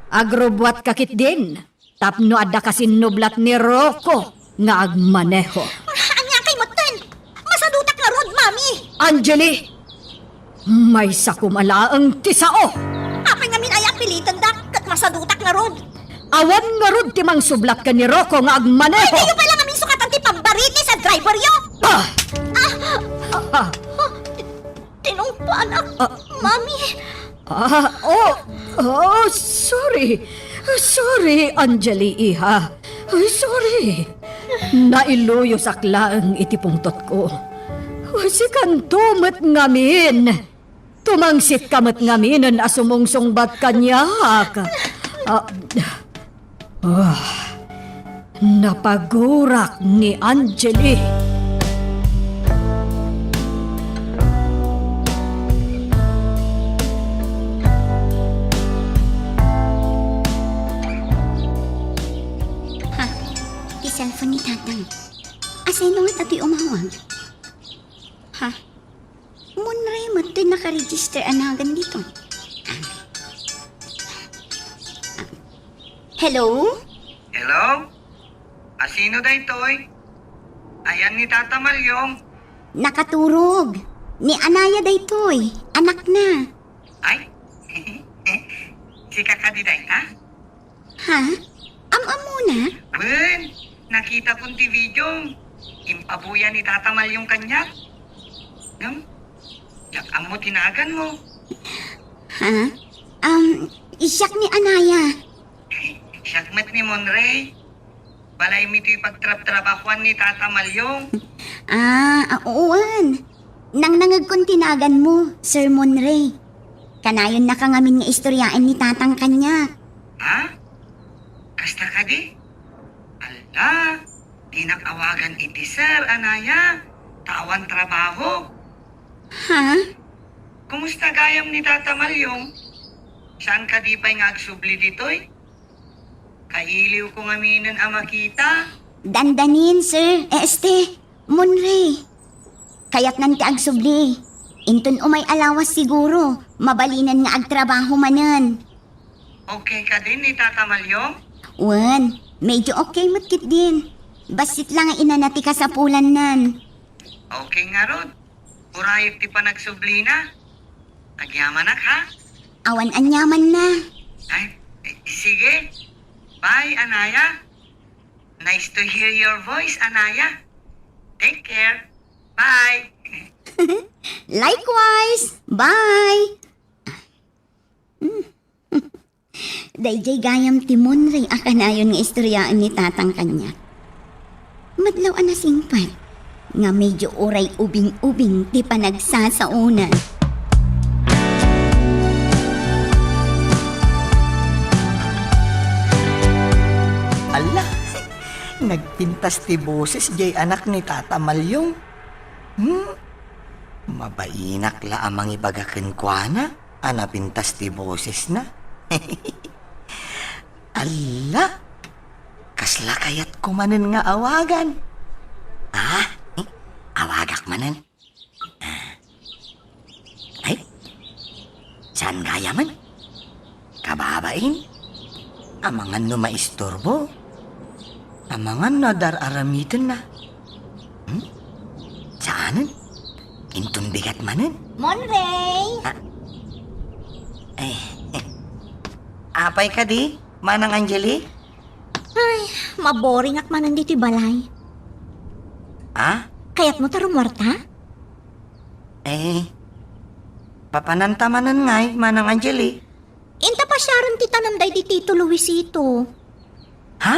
agrubbuatka ketdin tapno adda kasinnublat ni Rocco nga agmaneho. Ania kay metten? Masadutak ngarud, Mami! Angeli! Maysa koma laeng ti sao! Apay ngamin aya a pilitandak ket masadutak ngarud? Awan ngarud ti mangsublat ken ni Rocco nga agmaneho! Ay, diyo pay la ngamin sukatan ti pambaritis a driveryo! Ah! Ah! Ah! Tinungpanak, Ah. Mami. Ah, oh, oh, sorry. Sorry, Angeli, iha. Ay, sorry. Nailuyosak laeng iti pungtotko. Sikanto met ngamin. Tumangsitka met ngaminen a sumungsungbat kaniak. Ah, ah, napagurak ni Angeli. Ha? Ti cellphone ni Tatang. Asino nga ta ti umawag? Ha? Monre met toy nakaregister a nagan dito. Hello? Hello? Asino daytoy? Ayan ni Tata Malyong. Nakaturog. Ni Anaya daytoy. Anak na. Ay? Sika kadi dayta? Ha? Am-ammona? Wen, nakitakon ti video. Impabuya ni Tata Malyong kaniak. Ngem, diak ammo ti naganmo. Ha? Um, siak ni Anaya. Siak met ni Monre. Balaymi toy pagtrabtrabahoan ni Tata Malyong. Ah, ah, wen. Nangnangegkon ti naganmo, Sir Monre. Kanayonnaka ngamin nga istoryaen ni Tatang kaniak. Ha? Kasta kadi? Ala, dinak awagan iti sir, Anaya. Ta awan trabaho. Ha? Kumusta gayam ni Tata Malyong? Saan kadi pay nga agsubli ditoy? Kailiwko ngaminen a makita. Dandanin, sir. Eh, este, Monre. Kayatnan ti agsubli. Inton umay a lawas siguro, mabalinen nga agtrabaho manen. Okay kadi ni Tata Malyong? Wen, medyo okay met ketdin. Bassit la nga inana ti kasapulannan. Okay ngarud. Urayek ti panagsublina. Agyamanak, ha? Awan aniamanna. Ay, eh, sige. Bye, Anaya. Nice to hear your voice, Anaya. Take care. Bye. Likewise. Bye. Daydiay gayam ti Monre a kanayon nga istoryaen ni Tatang kaniak. Madlaw a nasingpet nga medyo uray ubing-ubing ti panagsasaona. Ala, nagpintas ti boses jay anak ni Tata Malyong. Hmm? Mabainak la a mangibaga kenkuana a napintas ti bosesna. Alla! Kasla kayatko manen nga awagan. Ah, eh, awagak manen. Ah. Ay, saan gayamen? Kababain? Amangan no maisturbo? Amangan no adar-aramitenna? Hmm? Saanen? Inton bigat manen? Monrey! Ah. Eh, eh. Apay kadi, Manang Angeli? Ay, maboringak manen ditoy balay. Ah? Kayatmo ta rumuarta? Eh, papananta manen ngay, Manang Angeli? Inta pasiaren ti tanem daydi Tito Luisito. Ha?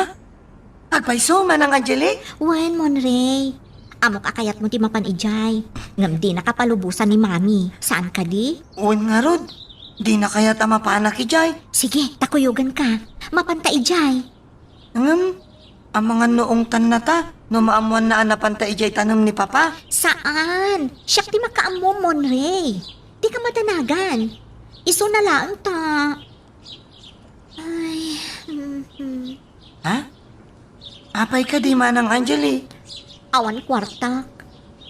Agpayso, Manang Angeli? Wen, Monrey. Ammok a kayatmo ti mapan idiay. Ngem dinaka palubosan ni Mami. Saan kadi? Wen ngarud. Dina kayat a mapanak idiay. Sige, ta kuyoganka. Mapanta idiay. Ngem, amangan no ungtannata no maammoanna a napanta idiay tanem ni Papa? Saan? Siak ti makaammo, Monrey. Dika madanagan. Isuna laeng ta. Ay, mhm. Ha? Apay kadi, Manang Angeli? Awan kuartak.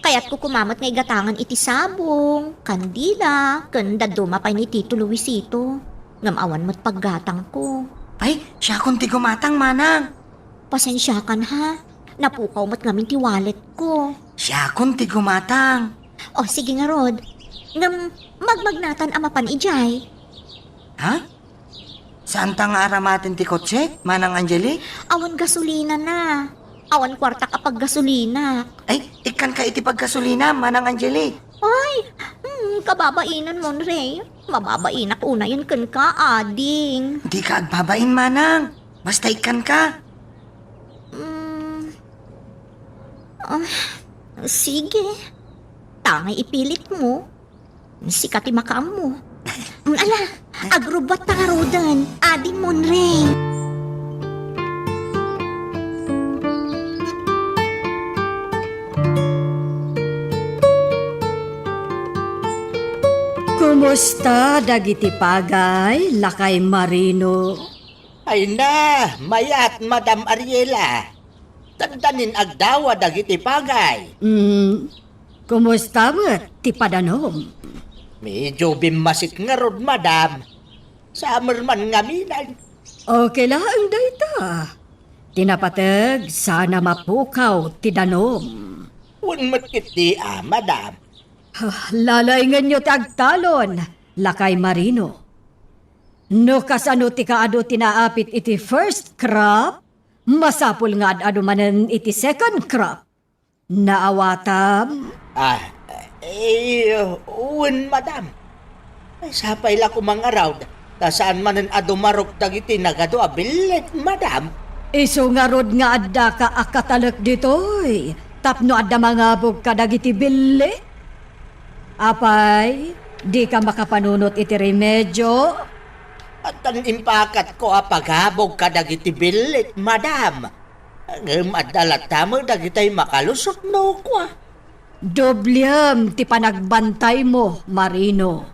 Kayatko koma met nga igatangan iti sabong, kandila, ken dadduma pay ni Tito Luisito. Ngem awan met paggatangko. Ay, siakon ti gumatang, manang. Pasensiakan, ha? Napukaw met ngamin ti walletko. Siakon ti gumatang. O, sige ngarud. Ngem, magmagnatan a mapan idiay. Ha? Saanta nga aramaten ti kotse, Manang Angeli? Awan gasolinana. Awan kuartak a paggasolinak. Ay, ikkanka iti paggasolina, Manang Angeli. Ay, hmm, kababainan, Monrey. Mababainak unayen kenka, ading. Dika agbabain, Manang. Basta ikkanka. Hmm. Ah, sige. Tangay ipilitmo. Sika ti makaammo. Mm, ala, agrubbuatta ngaruden, ading Monrey. Kumusta dagiti pagay, Lakay Marino? Ay na, mayat, Madam Ariela. Taddanin agdawa dagiti pagay. Mm, kumusta met ti padanom? Medyo bimmasit ngarud, madam. Summer man ngaminan. Okay laeng dayta. Ti napateg, saan a mapukaw ti danom. Wen met ketdi a, madam. Ah, lalaingenyo ti agtalon, Lakay Marino. No kasano ti kaadu ti naapit iti first crop, masapul nga ad-adu manen iti second crop. Naawatam? Ah, eh, wen, madam. Sapay la koma ngarud, ta saan manen a dumarok dagiti nagadu a billit, madam. Isu ngarud nga addaka a katalek ditoy, tapno adda mangabog kadagiti billit? Apay, dika makapanunot iti remedio? Addan impakatko a pagabog kadagiti billit, madam. Ngem adda latta met dagitay makalusot no kua. Doblem ti panagbantaymo, Marino.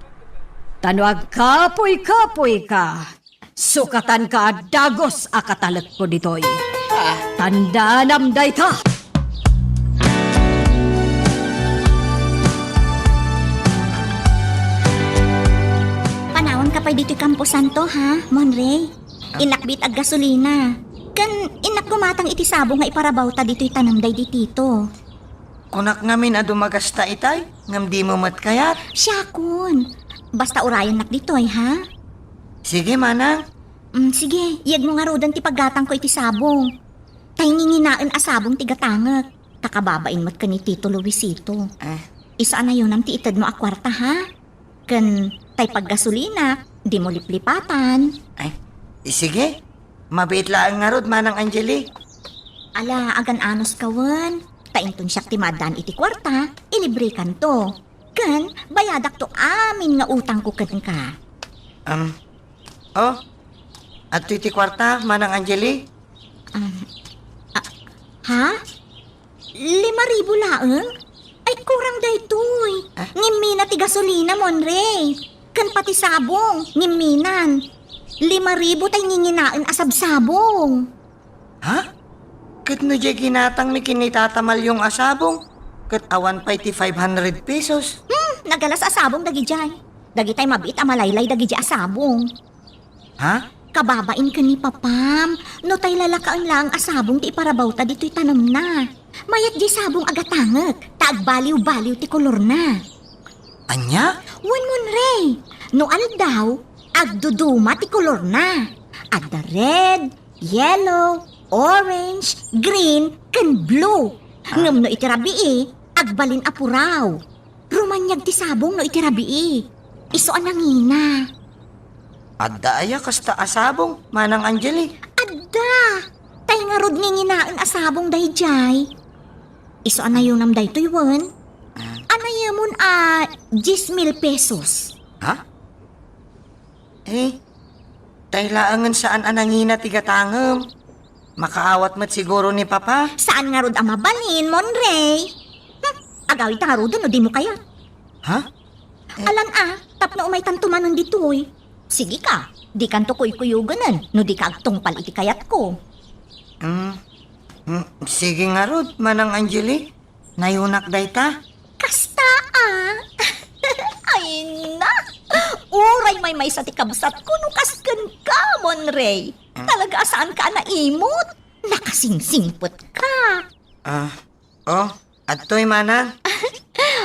Ta no agkapuy-kapuyka, sukatanka a dagus a katalekko ditoy. Ah. Tandaanam dayta! Panawanka pay ditoy kamposanto, ha, Monrey? Ah? Innak biit aggasolina. Ken innak gumatang iti sabong nga iparabawta ditoy tanem daydi Tito. Kunak ngamin a dumagasta itay, ngem dimo met kayat? Siakon. Basta urayennak ditoy, ha? Sige, manang. Mm, sige, iyegmo ngaruden ti paggatangko iti sabong. Tay nginginaen a sabong ti gatangek. Ta kababain met ken ni Tito Luisito. Eh. Isu a nayonam ti itedmo a kuarta, ha? Ken tay paggasolinak, dimo liplipatan. Ay, sige. Mabiit laeng ngarud, Manang Angeli. Ala, agan-anos ka wen. Ta inton siak ti maaddaan iti kuarta, ilibrekanto. Ken bayadakto amin nga utangko kenka. Um, oh, adtoy ti kuarta, Manang Angeli? Um, ah, ha? Lima ribu laeng? Ay, kurang daytoy. Ah? Ngimmina ti gasolina, Monrey. Ken pati sabong, ngimminan. Lima ribu tay nginginaen a sabsabong. Ha? Ket no diay ginatangmi ken ni Tata Malyong a sabong, ket awan pay ti five hundred pesos. Hmm, nagalas a sabong dagidiay. Dagitay mabiit a malaylay dagidiay a sabong. Ha? Kababain ken ni papam, no tay lalakaen laeng a sabong ti iparabawta ditoy tanemna. Mayat diay sabong a gatangek, ta agbaliw-baliw ti kolorna. Ania? Wen, Monrey, no aldaw, agduduma ti kolorna. Adda red, yellow, orange, green, ken blue. Ah. Ngem no iti rabii, agbalin a puraw. Rumaniag ti sabong no iti rabii. Isu a nangina. Adda aya kasta a sabong, Manang Angeli? Adda! Tay ngarud nginginaen a sabong daydiay. Isu a nayonam daytoy wen. Ah. Anayemon a dies mil pesos. Ha? Eh, tay laengen saan a nangina ti gatangem. Makaawat met siguro ni Papa. Saan ngarud a mabalin, Monrey? Hmm, agawidta ngaruden no dimo kayat. Ha? Eh. Alan a, tapno umaytanto manen ditoy. Sige ka, dikanto kuykuyogenen no dika agtungpal iti kayatko. Hmm. Hmm, sige ngarud, Manang Angeli. Nayunak dayta? Kasta a. Ay na! Uray maymaysa ti kabsatko no kas kenka, Monrey. Talaga a saanka a naimot. Nakasingsingpetka. Ah, oh, adtoy manang.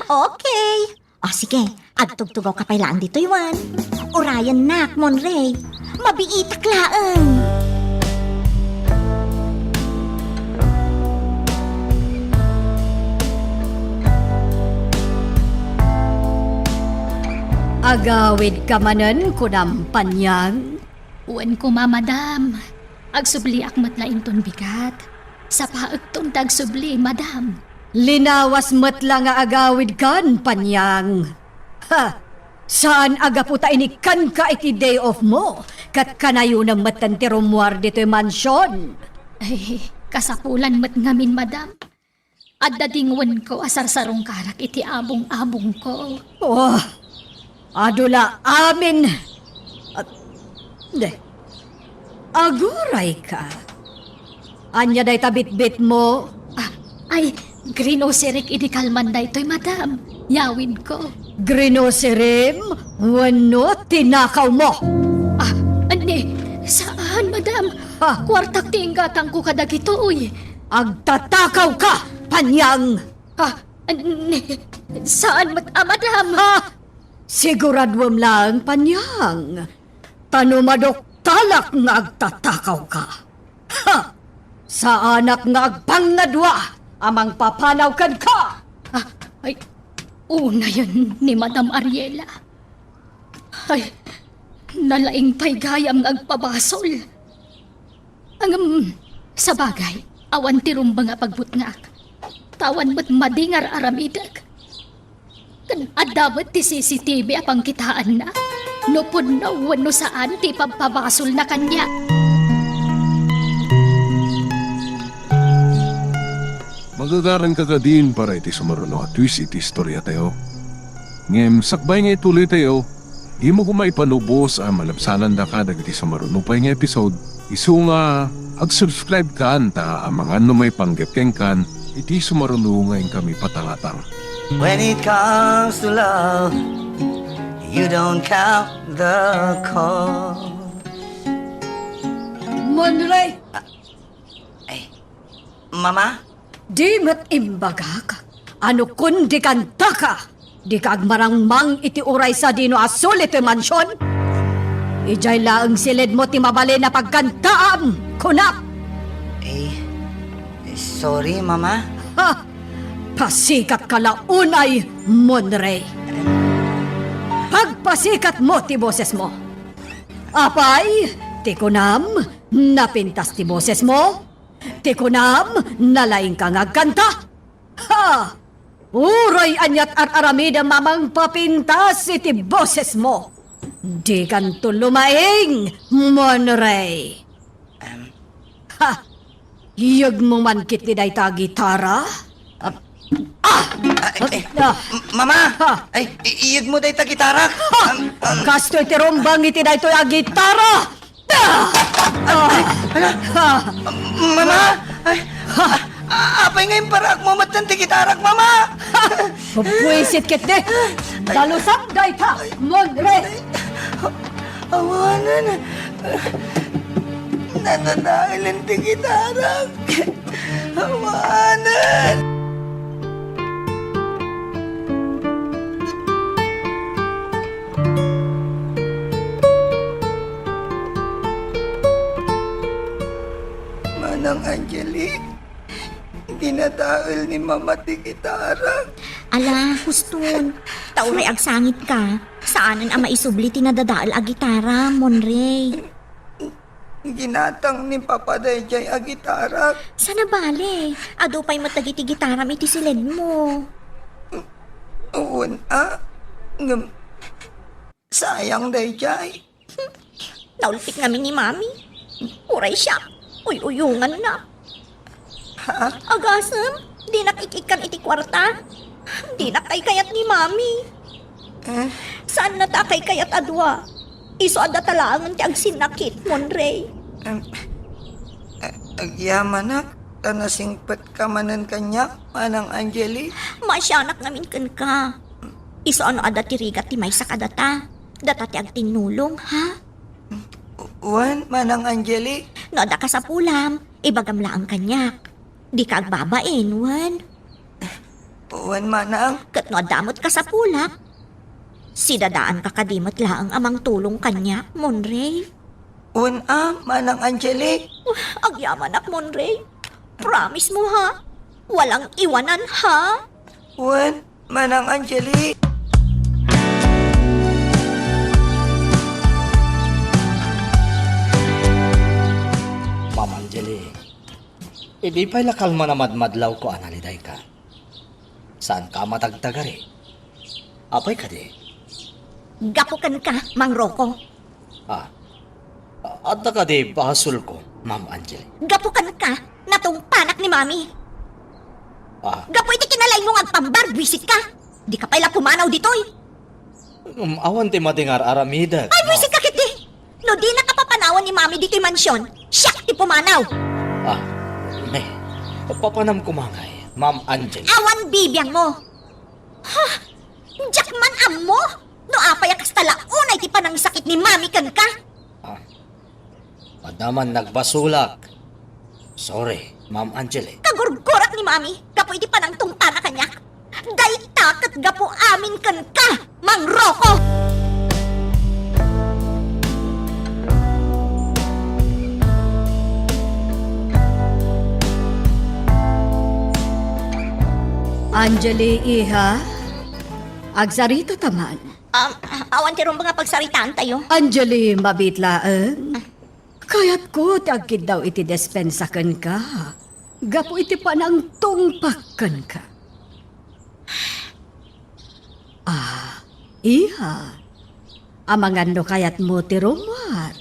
Okay. O sige, agtugtugawka pay laeng ditoy wen. Urayennak, Monrey. Mabiitak laeng. Agawidka manen, kunam, Panyang? Wen koma, madam. Agsubliak met la inton bigat. Sapaekton ti agsubli, madam. Linawas met la nga agawidkan, Panyang. Ha! Saan a gapu ta inikkanka iti day off mo, ket kanayonem metten ti rummuar ditoy mansion. Ay, kasapulan met ngamin, madam. Adda dingwenko a sarsarungkarak iti abong-abongko. Oh, adu la amin. Ah, de. Agurayka. Ania dayta bitbitmo? Ah, ay, grinoserik idi kalman daytoy, madam. Yawidko. Grinoserim wenno tinakawmo? Ah, anni, saan, madam. Ha? Kuartak ti inggatangko kadagitoy. Agtatakawka, Panyang! Ah, n-, saan met a, madam? Ha? Siguraduem laeng, Panyang, ta no maduktalak nga agtatakawka, ha! Saanak nga agpangngadua a mangpapanaw kenka! Ah, ay, unayen ni Madam Ariela. Ay, nalaing pay gayam nga agpabasol. Ngem, sabagay, awan ti rumbeng a pagbutngak. Ta awan met madi nga ar-aramidek. Ken adda met ti C C T V a pangkitaanna no pudno wenno saan ti ipabpabasolna kaniak. Magagaranka kadin para iti sumaruno a twist iti istoriatayo. Ngem sakbay nga itulitayo, dimo koma ipanubos a malabsanandaka dagiti sumaruno pay nga episode. Isu nga, agsubscribe kan ta amangan no maipanggep kenkan iti sumaruno nga inkami patangatang. When it comes to love, you don't count the cost. Monrey! Ay, Mama? Di met imbagak a no kundi kantaka, dika agmarangmang iti uray sadino a suli toy mansion? Idiay laeng siledmo ti mabalin a pagkantaam, kunak! Eh, sorry, Mama. Ha! Pasikatka la unay, Monrey. Pagpasikatmo ti bosesmo. Apay, ti kunam, napintas ti bosesmo? Ti kunam, nalaingka nga agkanta? Ha! Uray aniat ar-aramidem a mangpapintas iti bosesmo. Dikanto lumaing, Monrey. Em. Ha! Iyegmo man ketdi dayta a gitara? Ah. Ah! Ah, eh, eh, Ah! M-, Mama! Ha! Ay, i-, iyegmo dayta gitara? Ha! Am, am. Kastoy ti rumbeng iti daytoy a gitara! Ah! Ala? Ah! Mama! Ay! Ah, apay nga imparaakmo metten ti gitarak, Mama? Buisit ketdi! Dalusam dayta, Monrey! Awanen! Nadadaelen ti gitarak! Awanen! Manang Angelic, dinadael ni Mama ti gitara. Ala, huston. Ta uray agsangitka, saanen a maisubli ti nadadael a gitara, Monrey. Ginatang ni Papa daydiay a gitarak. Sana bale, adu pay met dagiti gitaram iti siledmo. Wen a, ngem sayang daydiay. Naulpit ngamin ni Mami. Uray siak, uy-uyonganna. Ha? Agasem, dinak ik-ikkan iti kuarta. Dinak kaykayat ni Mami. Eh? Saanna ta a kaykayat a dua. Isu a data laengen ti agsinnakit, Monrey. Em, a-, agyamanak, ta nasingpetka manen kaniak, Manang Angeli. Maasianak ngamin kenka. Isu a no adda ti rigat ti maysa kadata, data ti agtinnulong, ha? Wen, Manang Angeli. No adda kasapulam, ibagam laeng kaniak. Dika agbabain, wen? Wen, Manang. Ket no adda met kasapulak, sidadaanka kadi met laeng a mangtulong kaniak, Monray. Wen a, Manang Angeli. Agyamanak, Monray. Promise mo, ha? Walang iwanan, ha? Wen, Manang Angeli. Ma'am Angeli, idi pay la kalman a madmadlawko a nalidayka, saanka a matagtagari? Apay kadi? Gapu kenka, Mang Rocco. Ah, adda kadi basolko, Ma'am Angeli? Gapu kenka, natungpanak ni Mami. Ah. Gapu iti kinalaing mo nga agpambar, buisitka. Dika pay la pumanaw ditoy. Um, awan ti madi nga ar-aramidek. Ay, buisitka ketdi. No dinaka papanawan ni Mami ditoy mansion, siak ti pumanaw. Ah, me. Papanam koma ngay, Ma'am Angeli. Awan bibiangmo. Ha? Diak man ammo no apay a kasta la unay ti panangsakit ni Mami kenka. Ah, adda man nagbasolak. Sorry, Ma'am Angeli. Kagurgurak ni Mami gapu iti panangtungpana kaniak. Dayta ket gapu amin kenka, Mang Rocco! Angeli, iha, agsarita ta man. Um, awan ti rumbeng a pagsaritaantayo. Angeli, mabiit laeng. Kayatko ti agkiddaw iti despensa kenka, gapu iti panangtungpak kenka. Ah, iha, amangan no kayatmo ti rummuar,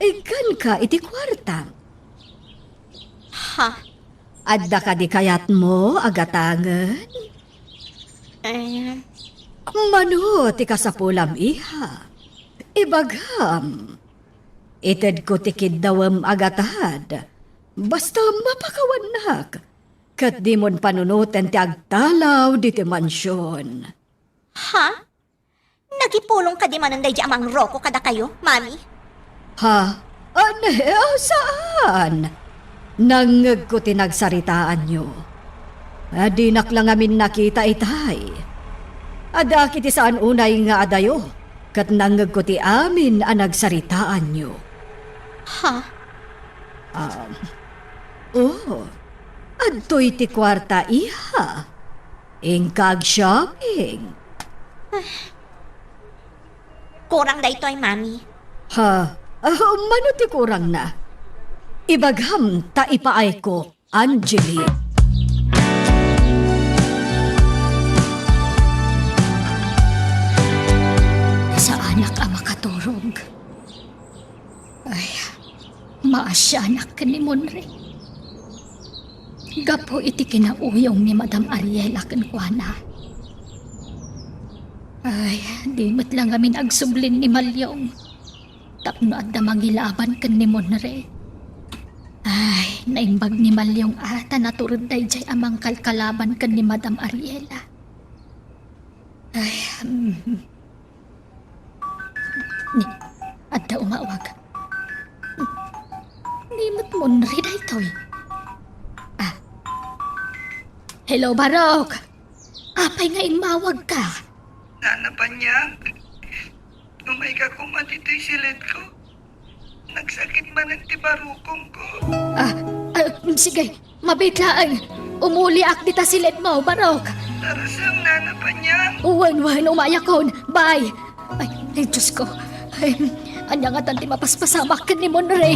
ikkanka iti kuartam. Ha? Adda kadi kayatmo a gatangen? Eh. Mano ti kasapulam, iha? Ibagam. Itedko ti kiddawem a gatad. Basta mapakawannak, ket dimon panunoten ti agtalaw ditoy mansion. Ha? Nagipulong kadi manen daydi a Mang Rocco kadakayo, Mami? Ha? Ania, saan? Nangngegko ti nagsaritaanyo. Ah, dinak la ngamin nakita itay. Adda ket ti saan unay nga adayo, ket nangngegko ti amin a nagsaritaanyo. Ha? Ah, oh, adtoy ti kuarta, iha. Inka ag-shopping. Kurang daytoy, Mami. Ha? Ah, mano ti kurangna? Ibagam ta ipaayko, Angeli. Saanak a makaturog. Ay, maasianak ken ni Monre. Gapu iti kinauyong ni Madam Ariela kenkuana. Ay, di met la ngamin agsublin ni Malyong tapno adda mangilaban ken ni Monre. Ay, naimbag ni Malyong a ta natured daydiay a mangkalkalaban ken ni Madam Ariela. Ay, mm. Ni, adda umawag. Ni met Monre daytoy. Ah. Hello, Barok. Apay nga immawagka? Nana Panyang, umayka koma ditoy siledko. Nagsakit manen ti barukongko. Ah, ah, sige. Mabiit laeng. Umuliak dita siledmo, Barok. Tarasem, Nana Panyang. Wen, wen, umayakon. Bye. Ay, ay, Diyos ko. Ay, ania ngatan ti mapaspasamak ken ni Monre?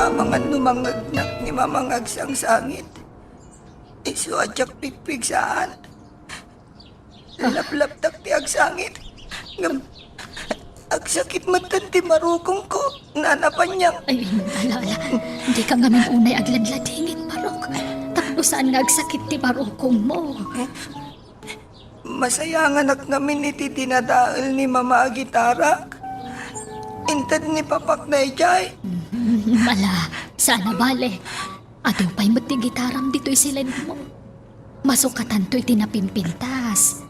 Amangan no mangngegnak ni Mamang agsangsangit, isu a diak pigpigsaan. Laplaptak ti agsangit. Ngem agsakit metten ti barukongko, Nana Panyang. Ay, ala, ala. Dika ngamin unay agladladingit, Barok. Tapno saan nga agsakit ti barukongmo. Masayanganak ngamin iti dinadael ni Mama a gitarak. Inted ni Papak daydiay. Ala, saan a bale. Adu pay met ti gitaram ditoy siledmo. Masukatanto iti napimpintas.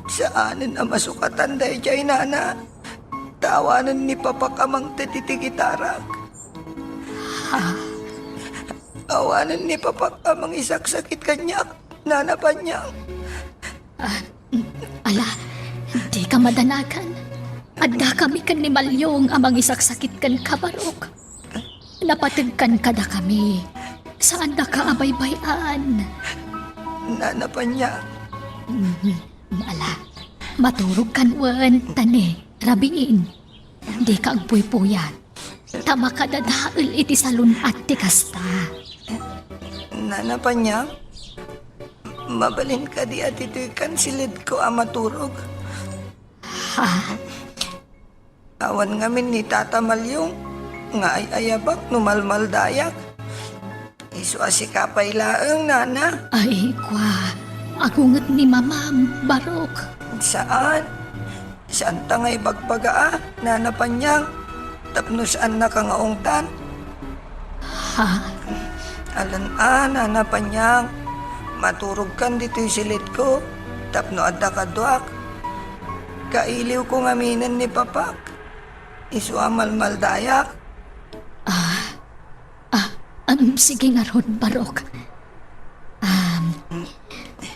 Saanen a masukatan daydiay, Nana. Ta awanen ni Papak a mangted iti gitarak. Ha? Awanen ni Papak a mangisaksakit kaniak, Nana Panyang. Ah, ala, dika madanagan. Addakami ken ni Malyong a mangisaksakit kenka, Barok. Napatgkan kadakami. Saandaka a baybay-an. Nana Panyang. Mm, ala, maturogkan wen, ta ni, rabiin. Dika agpuypuyat. Ta makadadael iti salun-at ti kasta. Nana Panyang, mabalin kadi a ditoykan siledko a maturog? Ha? Awan ngamin ni Tata Malyong nga ay-ayabak no malmaldayak. Isu a sika pay laeng, Nana. Ay, kua, agunget ni Mamam, Barok. Saan? Saanta nga ibagbaga a, Nana Panyang, tapno saannaka nga ungtan? Ha? Alan a, Nana Panyang, maturogkan ditoy siledko tapno adda kaduak. Kailiwko ngaminen ni Papak. Isu a malmaldayak. Ah, ah, um, sige ngarud, Barok. Um,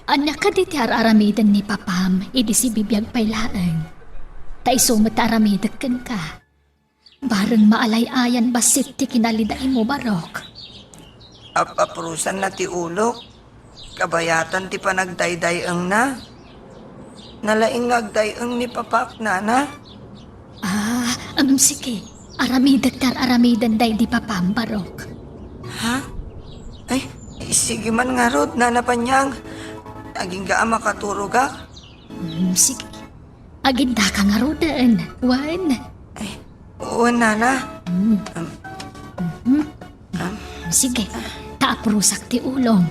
ania kadi ti ar-aramiden ni Papam idi sibibiag pay laeng? Ta isu met ti aramidek kenka. Bareng maalay-ayan bassit ti kinalidaimo, Barok. Ap-aprusanna ti ulok. Kabayatan ti panagdayday-engna. Nalaing nga agday-eng ni Papak, Nana. Ah, um, sige. Aramidek ti ar-aramiden daydi Papam, Barok. Ha? Ay, sige man ngarud, Nana Panyang. Agingga a makaturogak. Um, sige. Agindaka ngaruden, wen? Ay, wen, Nana. Mm. Um, Mhm. Sige, ta aprusak ti ulom.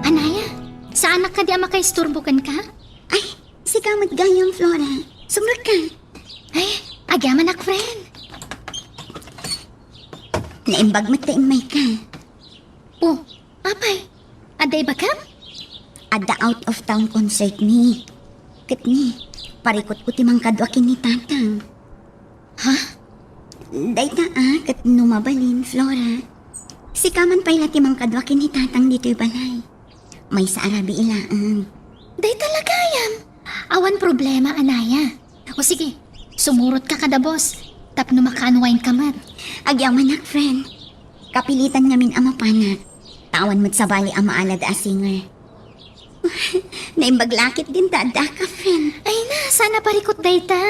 Anaya, saanak kadi a makaisturbo kenka? Ay, sika met gayam, Flora. Sumrekka. Ay, agyamanak, friend. Naimbag met ta immayka. Oh, apay, adda ibagam? Adda out of town concert mi. Ket ni, parikutko ti mangkadua ken ni Tatang. Ha? Dayta a, ket no mabalin, Flora. Sika man pay la ti mangkadua ken ni Tatang ditoy balay. Maysa a rabii laeng. Dayta la gayam. Awan problema, Anaya. O sige, sumurotka kada boss. Tapno maka-unwind ka met. Agyamanak, friend. Kapilitan ngamin a mapanak. Ta awan met sabali a maalada a singer. Naimbag la ketdin ta addaka, friend. Ay na, saan a parikut dayta.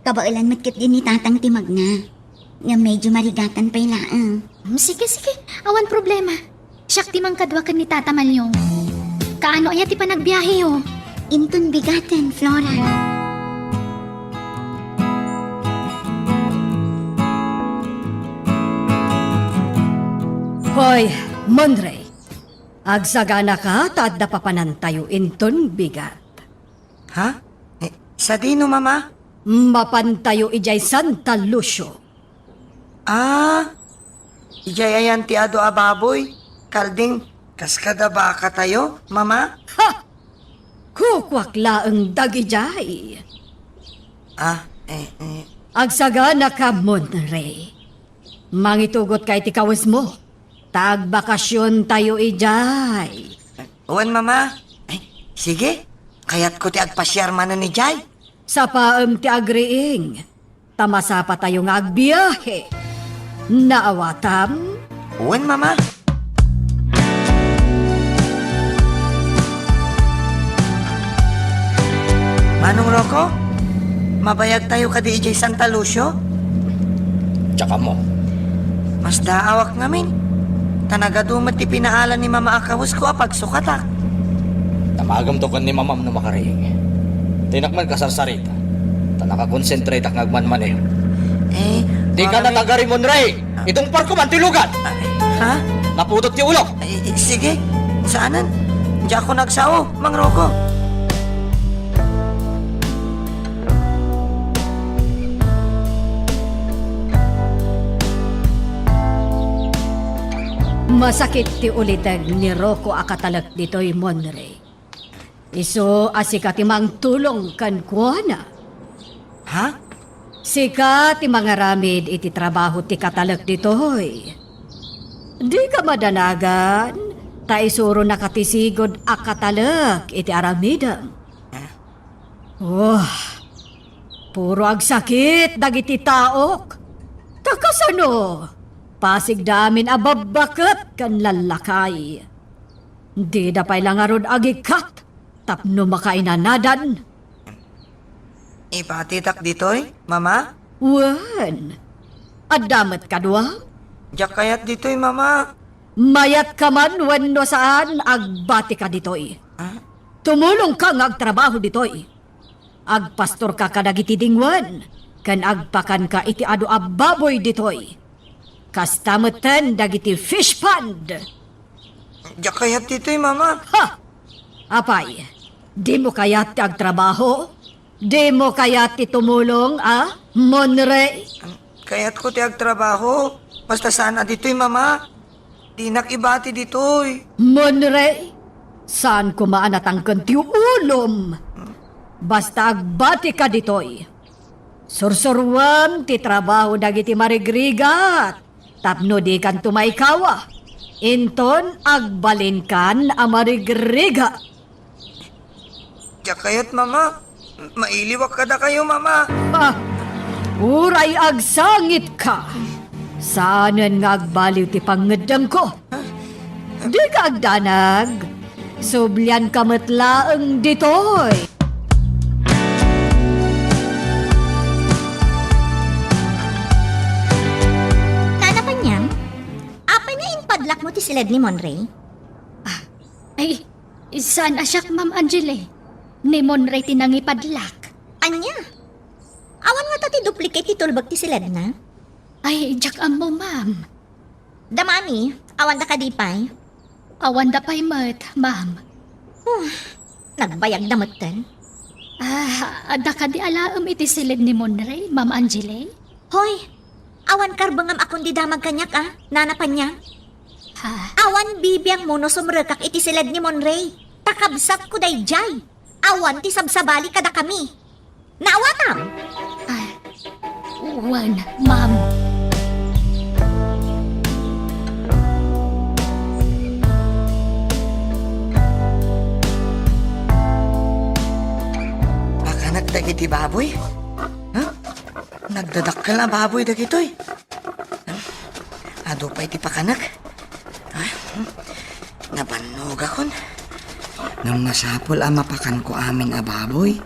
Kabaelan met ketdi ni Tatang ti magna. Ngem medyo marigatan pay laeng. Hmm, sige, sige. Awan problema. Siak ti mangkadua ken ni Tata Malyong. Kaano aya ti panagbiaheyo? Inton bigaten, Flora. Hoy, Monrey. Agsaganaka ta adda papanantayo inton bigat. Ha? Eh, sadino, Mama? Mapantayo idiay Santa Lucio. Ah, idiay ayan ti adu a baboy, kalding, kas kada bakatayo, Mama? Ha! Kukuak laeng dagidiay. Ah, eh, eh. Agsaganaka, Monrey. Mangitugotka iti kawesmo. Ta agbakasiontayo idiay. Wen, Mama. Ay, sige. Kayatko ti agpasiar manen idiay. Sapaem ti agriing. Ta masapatayo nga agbiahe. Naawatam? Wen, Mama. Manong Rocco, mabayagtayo kadi idiay Santa Lucio? Diak ammo. Masdaawak ngamin. Ta nagadu met ti pinaalan ni Mama a kawesko a pagsukatak. Damagemto ken ni Mamam no makariing. Dinak man kasarsarita. Ta nakakonsentratak nga agmanmaneho. Eh, Dika Mama, natagari, Monrey! Itungparko man ti lugan! Ah, ha? Naputot ti ulok! Eh, eh, sige. Saanen? Diakon agsao, Mang Rocco. Masakit ti uliteg ni Rocco a katalek ditoy, Monrey. Isu a sika ti mangtulong kenkuana. Ha? Sika ti mangaramid iti trabaho ti katalek ditoy. Dika madanagan, ta isuronaka ti sigud a katalek iti aramidem. Oh, puro agsakit dagiti taok. Ta kasano? Pasigda amin a babbaket ken lallakay. Dida pay la ngarud agikkat tapno makainanadan. Ibatidak ditoy, Mama? Wen, adda met kadua? Diak kayat ditoy, Mama. Mayatka man wenno saan, agbatika ditoy. Ah? Tumulongka nga agtrabaho ditoy. Agpastorka kadagiti dingwen, ken agpakanka iti adu a baboy ditoy. Kasta metten dagiti fish pond. Diak kayat ditoy, Mama. Ha! Apay, dimo kayat ti agtrabaho? Dimo kayat ti tumulong, a, Monrey? Kayatko ti agtrabaho. Basta saan a ditoy, Mama. Dinak ibati ditoy. Monrey, saan koma a natangken ti ulom. Basta agbatika ditoy. Sursuruem ti trabaho dagiti marigrigat tapno dikanto maikawa. Inton agbalinkan a marigrigat. Diak kayat, Mama. Mailiwak kadakayo, Mama. Ah, uray agsangitka. Saanen nga agbaliw ti pangngeddengko. Dika agdanag. Sublianka met laeng ditoy. Nana Panyang, apay nga impadlakmo ti siled ni Monrey? Ah, ay, saan a siak, Ma'am Angeli. Ni Monrey ti nangipadlak. Ania? Awan ngata ti duplicate ti tulbek ti siledna? Ay, diak ammo, ma'am. Da Mami, awanda kadi pay? Awanda pay met, ma'am. Huh, nagbayagda metten. Ah, adda kadi alaem iti siled ni Monrey, Ma'am Angeli? Hoy, awan karbengam a kundi damag kaniak, a, Nana Panyang? Ha? Awan bibiangmo no sumrekak iti siled ni Monrey. Ta kabsatko daydiay. Awan ti sabsabali kadakami. Naawatam? Ah, wen, ma'am. Pakanak dagiti baboy? Huh? Nagdadakkel a baboy dagitoy. Adu pay ti pakanak. Ay, hmm. Nabannogakon. Ngem masapul a mapakanko amin a baboy.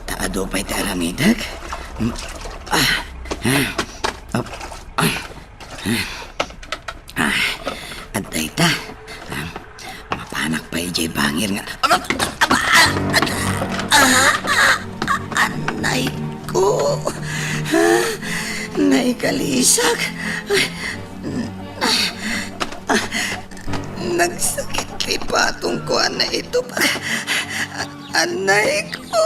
Ta adu pay ti aramidek. Hmm. Ah, ah, op, ah, ah, ah, adda ita. Ah, mapanak pay idiay bangir nga. Aba, aba, ah, ah, ah, anay ko. Ah, naikalisak. Ay, nagsakit ti patongko, anay ito. Anay ko.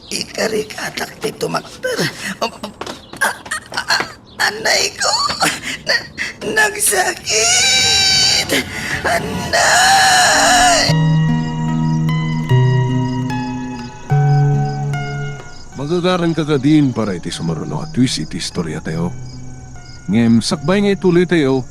Ikarikatak ti tumakder. Anay ko! Na-, nagsakit! Anay! Magagaran ka kadin para iti sumaruno a twist iti istoriatayo. Ngem sakbay nga ituloytayo,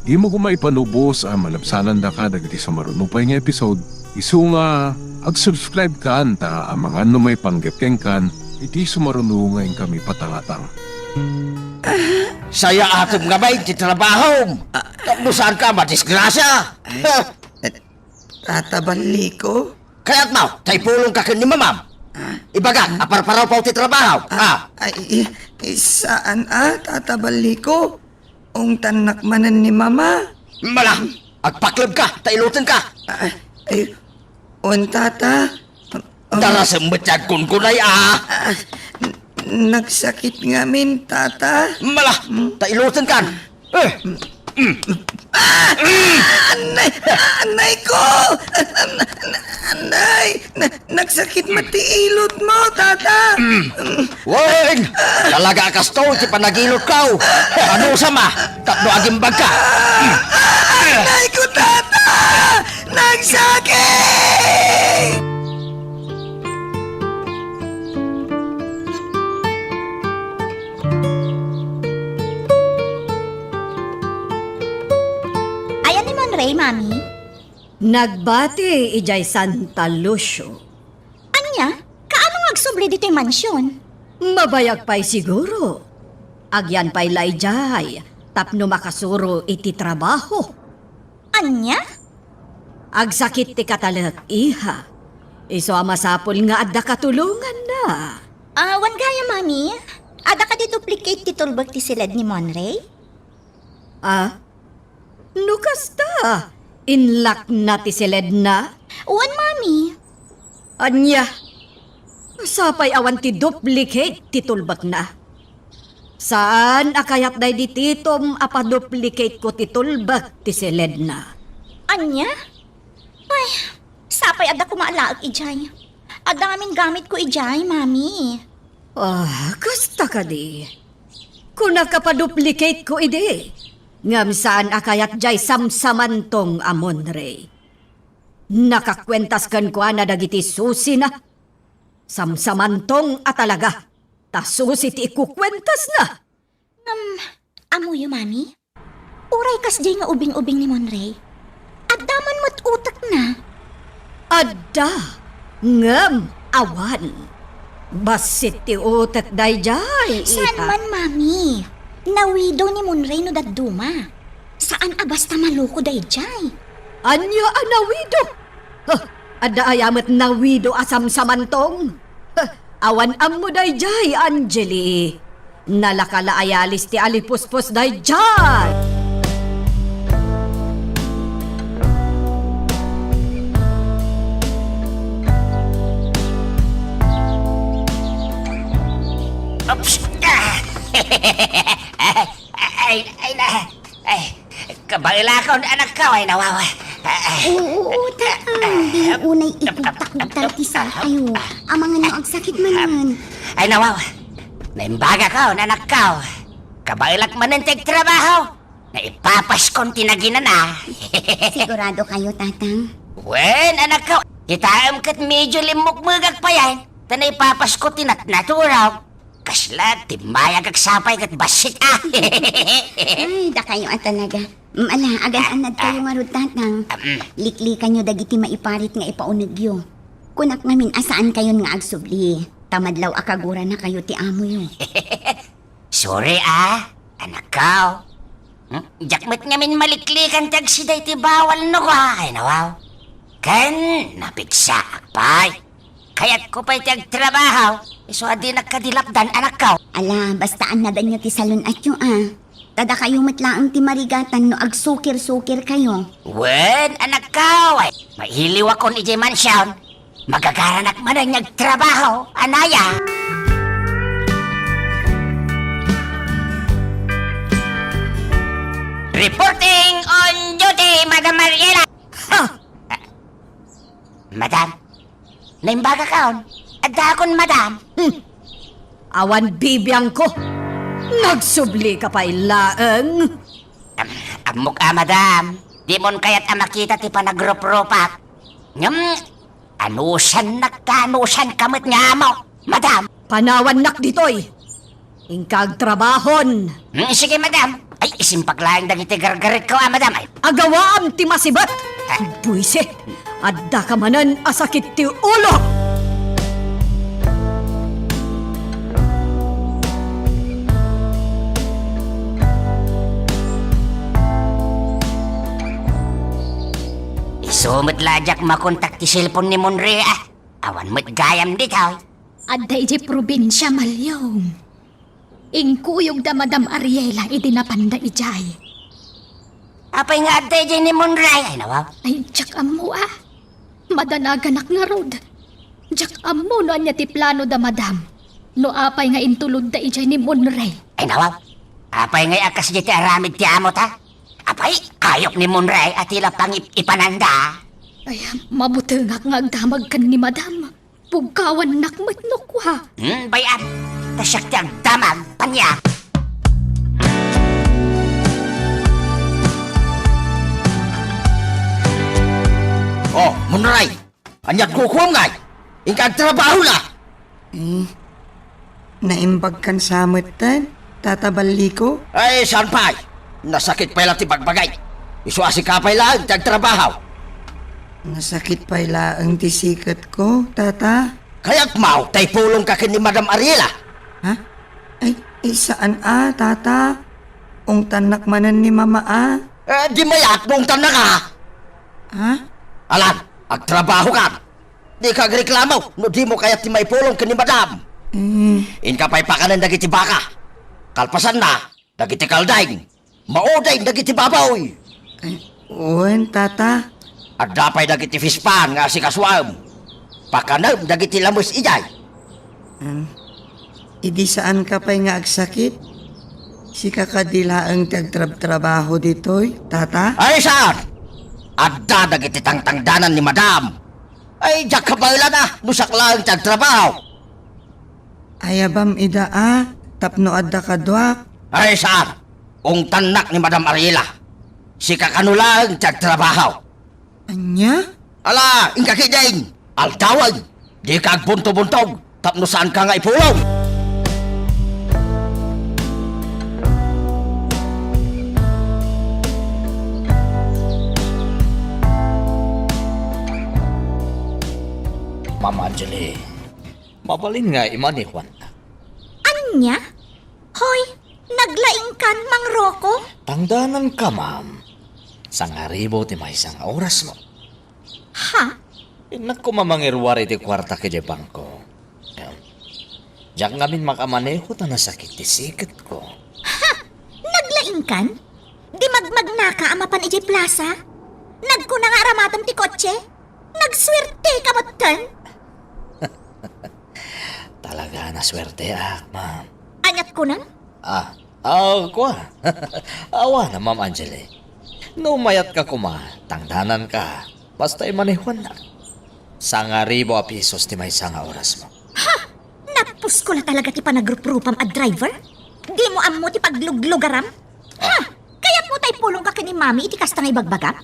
dimo koma ipanubos a malabsanandaka dagiti sumaruno pay nga episode, isu nga ag-subscribe kan ta amangan no maipanggep kenkan iti sumaruno nga inkami patangatang. Sayaatem nga bain ti trabahom. Ah. Tapno saanka a madisgrasia. Ay. Ha? Tata Balliko? Kayatmo, ta ipulongka ken ni Mamam. Ah. Ibagak a parparawpaw ti trabaho. Ah, ah. Ay, i-, i-, saan a, Tata Baliko? Ungtannak manen ni Mama. Mala, agpaklebka, ta ilutenka. Ah, ay, wen, Tata. Darasem met ti agkunkunay a. Ah, n-, nagsakit ngamin, Tata. Mala, ta ilutenkan. Eh. Ah! Anay! Anay ko! Anay! Na-, nagsakit met ti ilot mo, Tata! Wen! Talaga a kastoy ti panagilotko! Anusam a tapno agimbagka! Anay ko, Tata! Nagsakit! Ayan ni Monray, Mami? Nagbati idiay Santa Lucio. Ania? Kaano nga agsubli ditoy mansion? Mabayag pay siguro. Agyan pay la idiay tapno makasuro iti trabaho. Ania? Agsakit ti katalek, iha. Isu a masapul nga adda katulonganna. Ah, wen gayam, Mami. Adda kadi duplicate ti tulbek ti siled ni Monray? Ah? No kasta, inlakna ti siledna? Wen, Mami. Ania? Sapay awan ti duplicate ti tulbekna. Saan a kayat daydi titom a paduplicateko ti tulbek ti siledna. Ania? Ay, sapay adda koma a laek idiay. Adda ngamin gamitko idiay, Mami. Ah, kasta kadi. Kunak a paduplicateko idi. Ngem saan a kayat diay samsamantong a Monray. Nakakuentas kenkuana dagiti susina. Samsamantong a talaga, ta susi ti ikukuentasna. Ngem, ammoyo, Mami? Uray kasdiay nga ubing-ubing ni Monray, adda man met utekna. Adda, ngem awan. Bassit ti utek daydiay, iha. Saan man, Mami? Nawidaw ni Monray no dadduma. Saan a basta maloko daydiay. Ania a nawidaw? Huh, adda aya met nawidaw a samsamantong? Huh, awan ammo daydiay, Angeli. Nalaka la a yalis ti alipuspos daydiay. Oops! Ah! Ay, ay, na. Ay, kabaelakon, anakko, ay, nawawa. Ay, ay. Oo, oo, Tatang. Di unay ikugta-kugta ti satayo. Amangan no agsakit manen. Ay, nawawa. Naimbagakon, anakko. Kabaelak manen ti agtrabaho. Naipapaskon ti naginana. Sigurado kayo, Tatang? Wen, anakko. Kitaem ket medyo limmukmegak payen. Ta naipapasko ti natnaturog. Kasla, timmayagak sapay ket bassit, ah. Ay, dakayo a talaga. Mm, ala, agan-annad kayo ngarud, Tatang. Ah, mm. Liklikanyo dagiti maiparit nga ipaunegyo. Kunak ngamin a saankayon nga agsubli, ta madlaw a kaguranakayo ti amoyo. Sorry, ah, anakko. Hmm? Diak met ngamin maliklikan ti agsida iti bawal no kua, ay, nawaw. Ken napigsaak pay. Kayatko pay ti agtrabaho, isu a dinak kadi lapdan, anakko. Ala, basta annadanyo ti salun-atyo, a. Ta dakayo met laeng ti marigatan no agsukir-sukirkayo. Wen, anakko, ay, mailiwakon idiay mansion. Magagaranak manen nga agtrabaho, anaya. Reporting on duty, Madam Mariela. Ha! Madam, naimbagakon? Addakon, madam. Hmm. Awan bibiangko. Nagsublika pay laeng. Am-, ammok a, madam. Dimon kayat a makita ti panagrupropak. Ngem, anusannak ta anusanka met nga amo, madam. Panawannak ditoy. Inka agtrabahon. Hmm, sige, madam. Ay, isimpag laeng dagiti gargaretko, a, madam. Ay. Agawaam ti masibet. Ah. Buisi. Addaka manen a sakit ti ulo. Isu met la a diak makontak ti cellphone ni Monre, a. Awan met gayam ditoy. Adda idiay probinsia, Malyong. Inkuyogda Madam Ariela idi napanda idiay. Apay nga adda idiay ni Monray? Ay, nawaw. Ay, diak ammo, a. Madanaganak ngarud. Diak ammo no ania ti plano da, Madam. No apay nga intulodda idiay ni Monray. Ay, nawaw. Apay nga agkas diay ti aramid ti amo ta? Apay, ayok ni Monray a ti la pangip-ipananda. Ay, mabutengak nga agdamag ken ni Madam. Pugkawannak met no kua. Hmm, bay-am. Ta siak ti agdamag, paniak. Oh, Monray. Aniat kukuam ngay? Inka agtrabaho la. Eh, naimbagkan sa metten, Tata Balliko? Ay, saan pay? Nasakit pay la ti bagbagay. Isu a sika pay laeng ti agtrabaho. Nasakit pay laeng ti siketko, Tata. Kayat maw ta ipulongka ken ni Madam Ariela? Ha? Ay, ay, saan a, Tata. Ungtannak manen ni Mama a. Eh, di mayat no ungtannaka. Ha? Alan, agtrabahokan. Dika agreklamo no dimo kayat ti maipulong ken ni Madam. Mm. Inka pay pakanen dagiti baka. Kalpasanna, dagiti kalding. Mauding dagiti baboy. Ay, wen, Tata. Adda pay dagiti fish pond nga asikasuem. Pakanem dagiti lames idiay. Hmm. Idi saanka pay nga agsakit, sika kadi laeng ti agtrabtrabaho ditoy, Tata? Ay, saan? Adda dagiti tangtangdanan ni Madam. Ay, diak kabaelan a no siak laeng ti agtrabaho. Ayabam ida a tapno adda kaduak. Ay, saan? Ungtannak ni Madam Ariela. Sika kano laeng ti agtrabaho. Ania? Ala, inka ketdin. Aldawen. Dika agbuntobuntog tapno saanka nga ipulong. Mama Angeli, mabalin nga imanehuannak. Ania? Hoy, naglaingkan, Mang Rocco? Tangdananka, ma'am. Sangaribu ti maysa nga orasmo. Ha? Innak koma mangiruar iti kuartak idiay bangko. Em, diak ngamin makamaneho ta nasakit ti siketko. Ha? Naglaingkan? Di magmagnaka a mapan idiay plasa? Nagkuna nga aramatem ti kotse? Nagsuerteka metten? Talaga, nasuerteak, ma'am. Aniat kunam? Ah, ah, kua. Awan, Ma'am Angeli. No mayatka koma, tangdananka. Basta imanehuannak. Sangaribu a pesos ti maysa nga orasmo. Ha? Napusko la talaga ti panagruprupam a driver? Dimo ammo ti pagluglugaram? Ha? Ah. Kayatmo ta ipulongka ken ni Mami iti kasta nga ibagbagam?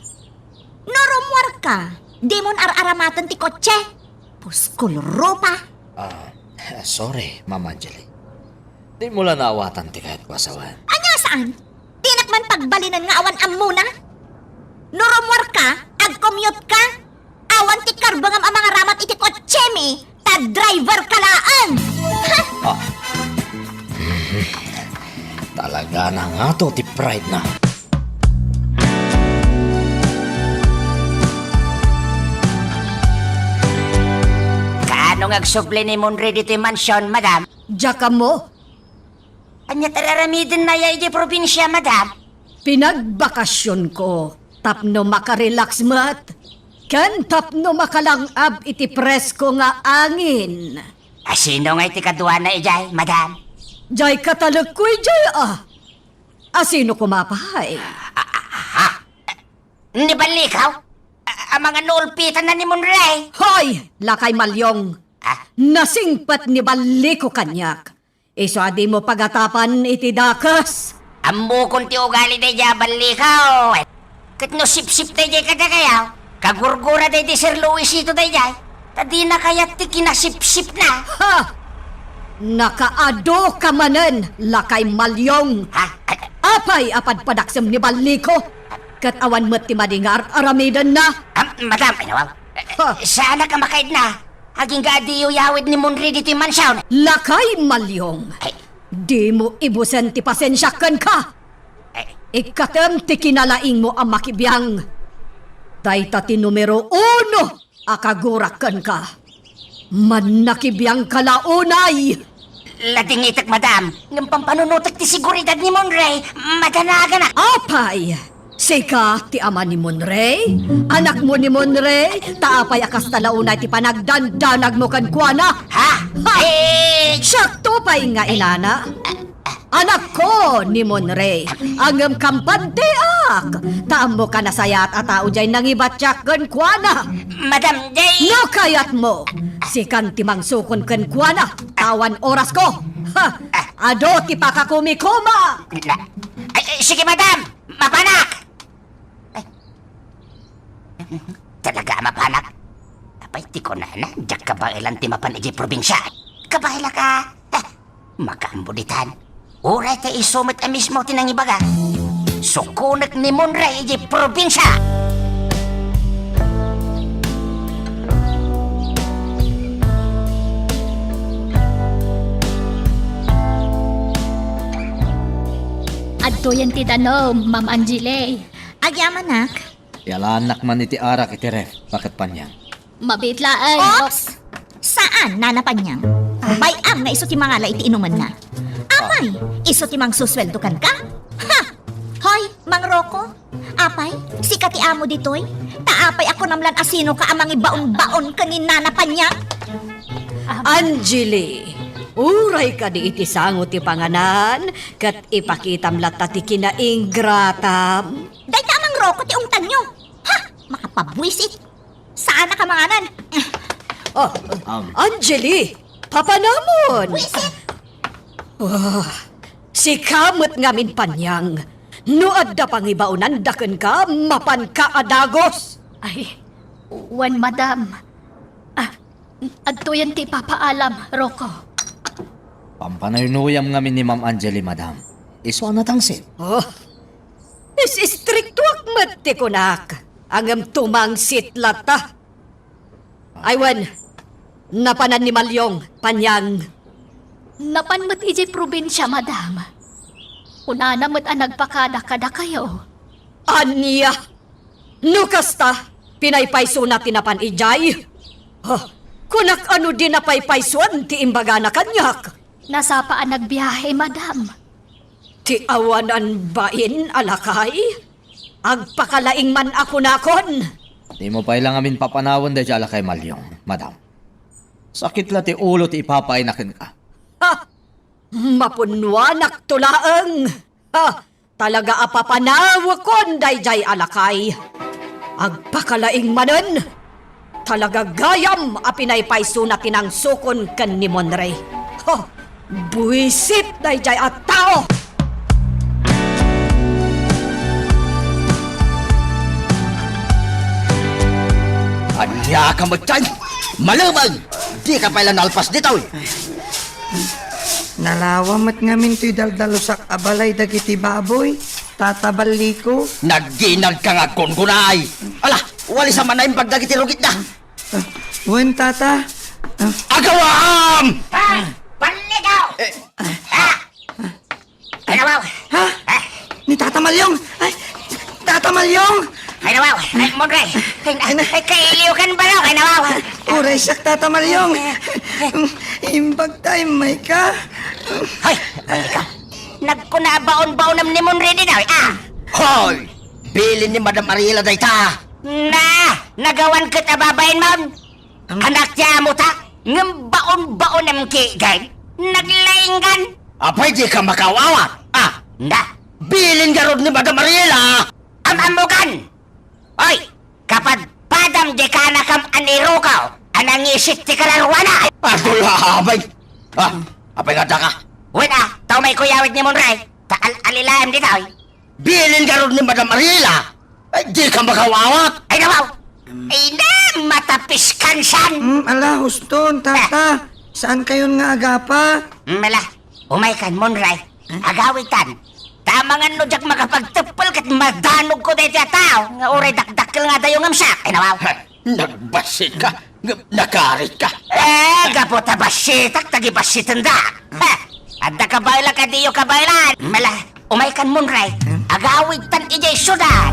No rummuarka, dimon ar-aramaten ti kotse. Puskol rupa. Ah, sorry, Ma'am Angeli. Dimo la naawatan ti kayatko a sawen. Ania saan? Dinak man pagbalinen nga awan ammona. No rummuarka, ag-commute ka. Awan ti karbengam a mangaramat iti kotsemi, ta driver ka laeng. Ha? Ah. Talaga nangato ti pride na. Kaano nga agsubli ni Monre ditoy mansion, madam? Diak ammo. Ania ti ar-aramidenna aya idiay probinsia, madam? Pinagbakasionko tapno makarelax met ken tapno makalang-ab iti presko nga angin. Asino ngay ti kaduana idiay, madam? Diay katalekko idiay, a. Asino koma pay? Ni Ballikaw? A-, amangan no ulpitanna ni Monre? Hoy, lakay Malyong! Ah? Nasingpet ni Balliko kaniak. Isu a dimo pagatapan iti dakes. Ammokon ti ugali daydiay a Ballikaw. Ket no sipsip daydiay kadakayo, kagurgura daydiay Sir Luisito daydiay. Ta dina kayat ti kinasipsipna. Ha! Nakaadu ka manen, lakay Malyong. Ha? Apay a padpadaksem ni Balliko? Ket awan met ti madi nga ar-aramidenna? Ah, madam, ay, nawaw. Ha? Saanak a makaidna. Agingga a diyo yawid ni Monre ditoy mansion. Lakay Malyong. Ay. Dimo ibusen ti pasensiak kenka. Ay. Ikkatem ti kinalaingmo a makibiang. Dayta ti numero uno a kagurak kenka. Mannakibiangka la unay! Ladingitek, madam. Ngem pampanunotek ti seguridad ni Monray. Madanaganak. Apay, sika ti ama ni Monray? Anakmo ni Monray? Ta apay a kasta la unay ti panagdandanagmo kenkuana? Ha? Ha! Eh, siakto pay nga inana. Anakko ni Monray, ngem kampantiak, ta ammok a nasayaat a tao jay nangibatiak kenkuana. Madam, jay... No kayatmo, sikan ti mangsukon kenkuana, ta awan orasko. Ha! Adu ti pakakumikuma! Na, ay, ay, sige, madam! Mapanak! Ay. Talaga a mapanak? Apay ti kunana, diak kabaelan ti mapan idiay probinsia. Kabaelak a. Eh, makaammo ditan. Uray ta isu met a mismo ti nangibaga. Sukonek ni Monray idiay probinsia. Adtoyen ti danum, Ma'am Angeli. Agyamanak. Ialaannak man iti arak iti ref, baket Panyang. Mabiit laeng. Oops! Saan, Nana Panyang? Bay-am nga isu ti mangala iti inumenna. Apay, isu ti mangsusueldo kenka? Ha! Hoy, Mang Rocco, apay, sika ti amo ditoy? Ta apay a kunam lan a sinoka a mangibaon-baon ken ni Nana Panyang? Angeli, uray kadi iti sango ti panganan, ket ipakitam latta ti kinaingratam. Dayta a Mang Rocco ti ungtanyo. Ha! Makapabuisit. Saanak a manganan. Oh, Um. Angeli, papanamon. Buisit. Ah, sika met ngamin, Panyang. No adda pangibaonanda kenka, mapanka a dagus. Ay, wen, madam. Ah, adtoyen ti ipapaalam, Rocco. Pampanaynuyam ngamin ni Ma'am Angeli, madam. Isu a natangsit. Oh, is-istriktuak met ti kunak. Ngem tumangsit latta. Ay wen, napanan ni Malyong, Panyang? Napan met idiay probinsia, madam. Kunana met a nagpakada kadakayo. Ania? No kasta, pinaypaysona ti napan idiay? Huh, kunak a no di napaypaysoan ti imbagana kaniak. Nasapa a nagbiahe, madam. Ti awanan bain a lakay? Agpakalaing man a kunakon. Dimo pay la ngamin papanawen daydiay a lakay, Malyong, madam. Sakit la ti ulo ti ipapaayna kenka. Ha! Mapunnuanakto laeng. Ha! Talaga a papanawekon daydiay a lakay. Agpakalaing manen. Talaga gayam a pinaypaysona ti nangsukon ken ni Monray. Huh! Buisit daydiay a tao! Ania ka met, Chay? Malubeng! Dika pay la nalpas ditoy! Nalawa met ngamin toy daldalusak a balay dagiti baboy, Tata Balliko. Nagginadka nga aggungunay! Ala, walisa man naimbag dagiti rugitda! Ah, wen, Tata. Ah. Agawam! Ah! Balliko! Eh. Ah! Ay, nawaw! Ha? Ah! Ni Tata Malyong! Ay, Tata Malyong! Ay, nawaw! Ay, Monray! Ay, ay, ay, kailiw kan balaw! Ay, nawaw! Uray siak, Tata Malyong! Imbag ta immay ka! Hoy! Balliko! Nagkuna a baon-baonam ni Monray ditoy, ah! Hoy! Bilin ni Madam Ariela dayta! Na! Nagawan ket a babain, Mon! Anak ti amota, ngem baon-baonem ket naglainggan. Apay dika makaawat? Ah! Na! Bilin garud ni Madam Ariela! Am-ammokan! Oy! Kapadpadam di kanakam a ni Rocco a nangisit ti kalaruana! Agula, apay! Ah! Apay nga daka? Wen a, ta umay kuyawid ni Monray, ta al-alilaem ditoy. Bilin garud ni Madam Ariela! Ay, dika makaawat! Ay, nawaw! Ay, na, matapiskan sian! Hmm, ala, huston, tata. Saan kayon nga agapa? Hmm, ala, umaykan, Monray. Agawidtan. Ta amangan no diak makapagteppel ket madanogko daytoy a tao nga uray dakdakkel nga adayo ngem siak. Ay, nawaw! Nagbassitka, ngem nakaritka. Eh, gapu ta bassitak, ta gibassitenda. Ha! Adda kabaelak a diyo kabaelan. Mala, umaykan, Monray. Agawidtan idiay siudad.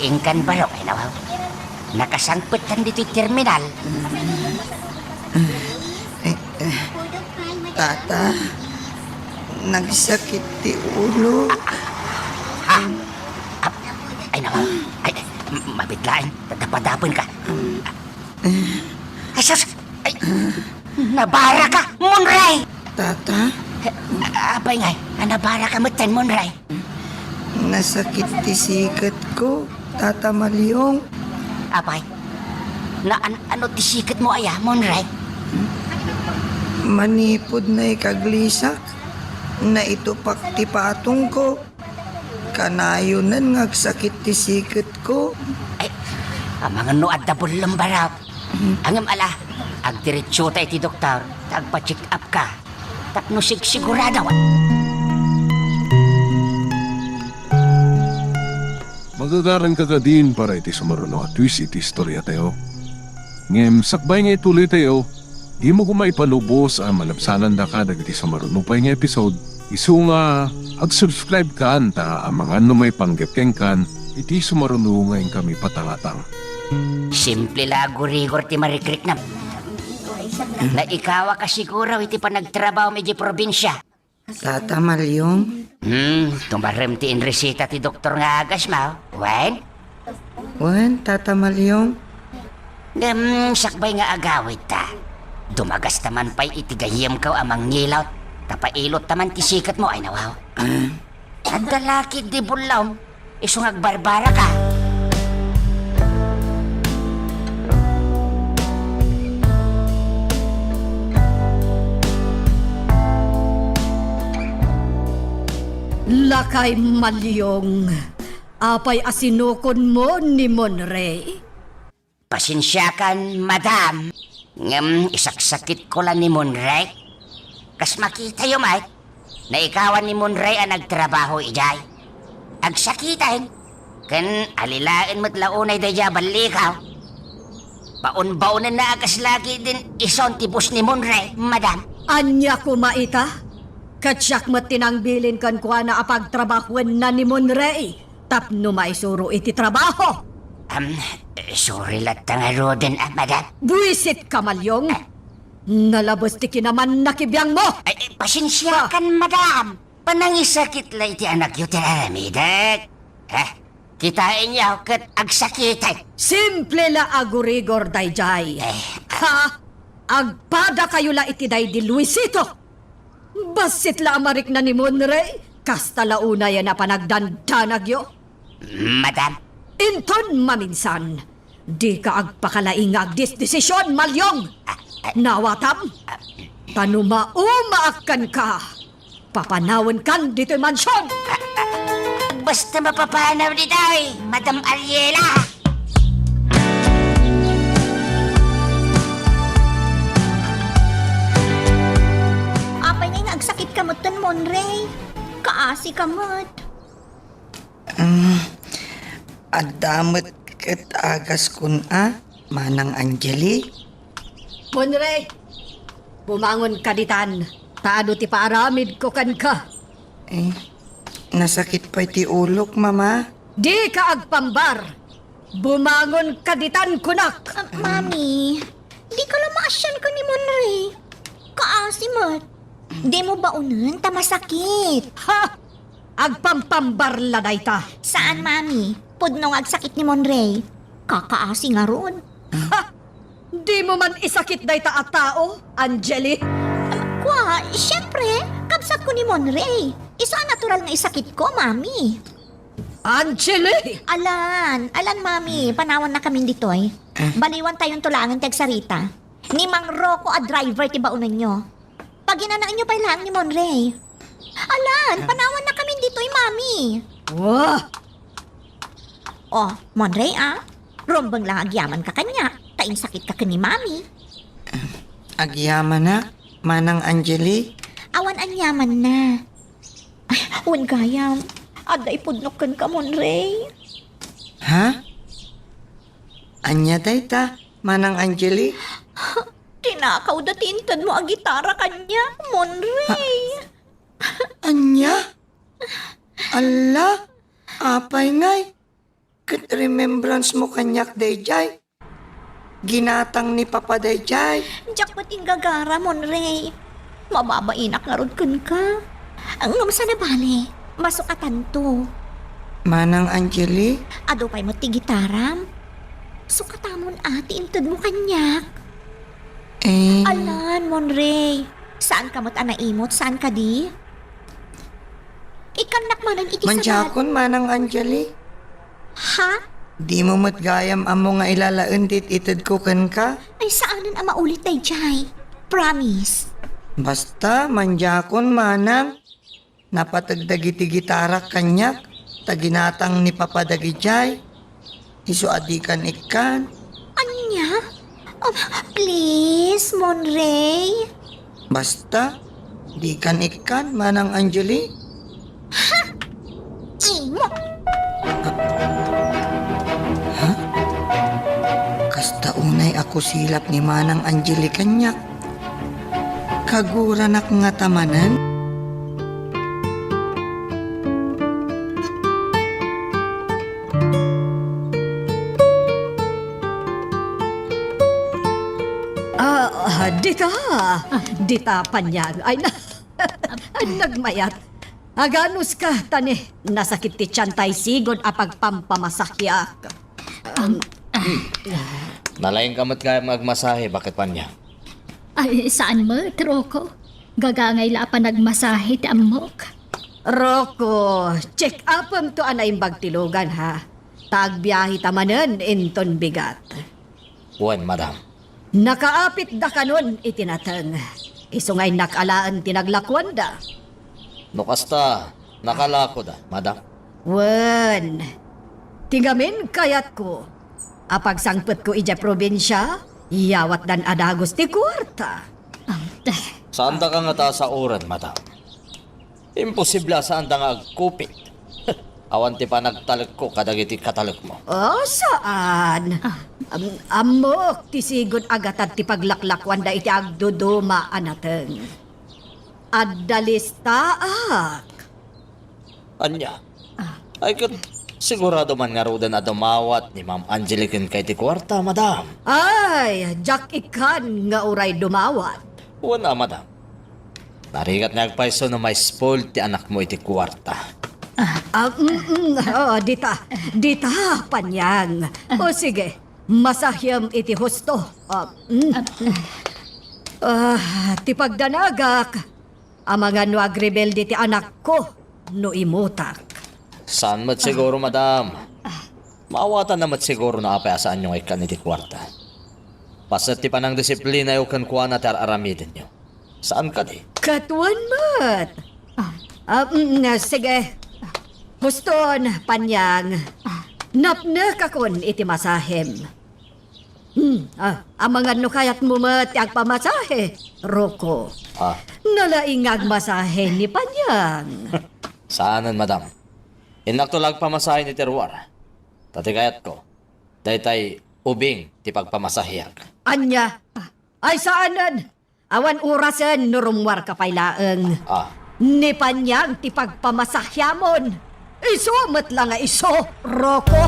Inkan barok, ay nawaw. Nakasangpettan ditoy terminal. Eh, eh, Tata, nagsakit ti ulo. Ha? Ah, ay nawaw. Ay, mabitlaen. Tadapadapen ka. Ay, sus! Ay, nabara ka, Monray! Tata? Apay ngay, a nabara ka metten, Monray? Nasakit ti siketko, Tata Malyong. Apay, naan-ano ti siketmo aya, Monray? Manipud naikaglisak, naitupak ti patongko. Kanayonen nga agsakit ti siketko. Ay, amangan no adda bullem, barok. Ngem ala, agdiretsota iti doktor, ta agpa-check up ka. Tapno sigsigurado. Magagaran ka kadin para iti sumaruno a twist iti istoriatayo. Ngem sakbay nga ituloytayo, dimo koma ipalubos a malabsanandaka dagiti sumaruno pay nga episode, isu nga ag-subscribe kan ta amangan no maipanggep kenkan iti sumaruno nga inkami patangatang. Simple la a gurigor ti marikriknam. Naikawa ka siguro iti panagtrabahom iti probinsia. Tata Malyong? Hmm, tumarem ti inreseta ti doktor nga agasmo, wen? Wen, Tata Malyong? Ngem, sakbay nga agawidta, dumagasta man pay iti gayyemko a mangilot, ta pailot ta man ti siketmo, ay nawaw. Ah. Adda la ketdi bullem, isu nga agbarbara ka. Lakay Malyong, apay a sinukonmo ni Monray? Pasensiakan, madam, ngem isaksakitko la ni Monray. Kas makitayo met, naikawan ni Monray a nagtrabaho idiay. Agsakiten, ken alilaen met la unay daydiay a ballikaw. Baon-baonenna a kasla ketdin ison ti boss ni Monray, madam. Ania koma ita? Ket siak met ti nangbilin kenkuana a pagtrabahuenna ni Monray tapno maisuro iti trabaho. Am, sorry latta ngaruden, a, madam. Buisit ka, Malyong. Ah. Nalabes ti kinamanna ti biangmo. Ay, ay, pasensiakan, madam. Panangisakit la iti anakyo ti aramidek. Ha? Kitaenyo ket agsakiten. Simple la a gurigor daydiay. Eh. Ha? Agpadakayo la iti daydi Luisito. Bassit la a marikna ni Monray, kasta la unayen a panagdandanagyo. Madam. Inton maminsan, dika agpakalaing nga agdesdesision, Malyong. Ah, ah. Nawatam? Ah. Ta no maumaak kenka, papanawenkan ditoy mansion. Ah, ah. Basta mapapanaw ditoy, Madam Ariela. Apay ngay nga agsakit ka metten, Monray? Kaasi ka met. Mm, adda met ket agaskon a, Manang Angeli? Monray, bumangon ka ditan, ta adu ti paaramidko kenka. Eh, nasakit pay ti ulok, Mama. Dika agpambar! Bumangon ka ditan, kunak! Ah, Mami, dika la maasian ken ni Monray. Kaasi met. Dimo baonen ta masakit. Ha! Agpampambar la dayta. Saan, Mami. Pudno nga agsakit ni Monray. Kakaasi ngarud. Ha! Dimo man isakit dayta a tao, Angeli? Kua, siempre, kabsatko ni Monray. Isu a natural nga isakitko, Mami. Angeli! Alan, alan, Mami, panawannakamin ditoy. Ah. Baliwantayonto laengen ti agsarita. Ni Mang Rocco a driver ti baonenyo. Paginanaenyo pay laeng ni Monray. Alan, ah, panawannakamin ditoy, Mami. Wah! Oh, Monray, ah. Rumbeng la nga agyamanka kaniak, ta insakitka ken ni Mami. Agyamanak, Manang Angeli? Awan aniamanna. Ay, wen gayam. Adda ipudnok kenka, Monray. Ha? Ania dayta, Manang Angeli? Tinakawda ti intedmo a gitara kaniak, Monray. Ha? Ania? Alla, apay ngay? Ket remembrance mo kaniak daydiay? Ginatang ni Papa daydiay? Diak met inggagara, Monrey. Mababainak ngarud kenka. Ngem saan a bale, masukatanto. Manang Angeli? Adu pay met ti gitaram. Sukatamon a ti intedmo kaniak. Eh. Alan, Monrey. Saanka met a naimot, saan kadi? Ikkannak manen iti sabat. Mandiakon, Manang Angeli. Ha? Dimo met gayam ammo nga ilalaen ti it-itedko kenka? Ay, saanen a maulit daydiay. Promise. Basta, mandiakon, Manang. Napateg dagiti gitarak kaniak, ta ginatang ni Papa dagidiay. Isu a dikan ikkan. Ania? Um, please, Monrey. Basta, dikan ikkan, Manang Angeli. Ha? Imo. Ha? Kasta unay a kusilap ni Manang Angeli kaniak. Kaguranak ngata manen? Ah, ah, dita. Dita, Panyang. Ay, na, nagmayat. Aganuska, ta ni, nasakit ti tian ta isigud a pagpampamasahiak. Um, Nalaingka met gayam nga agmasahe, baket Panyang? Ay, saan met, Rocco. Gagangay la a panagmasahe ti ammok. Rocco, check-upemto a naimbag ti lugan, ha? Ta agbiaheta manen inton bigat. Wen, madam. Nakaapitda kanon iti nateng. Isu nga innak alaen ti naglakuanda. No kasta, nakalakoda, madam. Wen, ti ngamin kayatko a pagsangpetko idiay probinsia, yawatdan a dagus ti kuarta. Saandaka ngata a saoren, madam. Imposible a saanda nga agkupit. Awan ti panagtalekko kadagiti katalekmo. Oh, saan? Ah. Am-, ammok ti sigud a gatad ti paglaklakuanda iti agduduma a nateng. Adda listaak. Ania? Ah. Ay, ket sigurado man ngaruden a dumawat ni Ma'am Angeli kenka iti kuarta, madam. Ay, diak ikkan nga uray dumawat. Wen a, madam. Narigat nga agpayso no ma-spoil ti anakmo iti kuarta. Ah, mm, mm, oh, dita. Dita, Panyang. O sige, masahiem iti husto. Ah, mm. Ah, ti pagdanagak, amangan no agrebelde ti anakko no imutak. Saan met siguro, madam. Maawatanna met siguro no apay a saanyo nga ikkan iti kuarta. Paset ti panangdisiplinayo kenkuana ti ar-aramidenyo. Saan kadi? Ket wen met. Ah. Ah, mm, sige. Huston, Panyang. Ah. Napnekakon iti masahem. Hmm, ah, amangan no kayatmo met ti agpamasahe, Rocco. Ah. Nalaing nga agmasahe ni Panyang. Saanen, madam. Innakto la agpamasahe iti ruar. Ta ti kayatko, daytay ubing ti pagpamasaheak. Ania? Ay, saanen. Awan orasen no rummuarka pay laeng. Ah. Ni Panyang ti pagpamasahiamon. Isu met la nga isu, Rocco.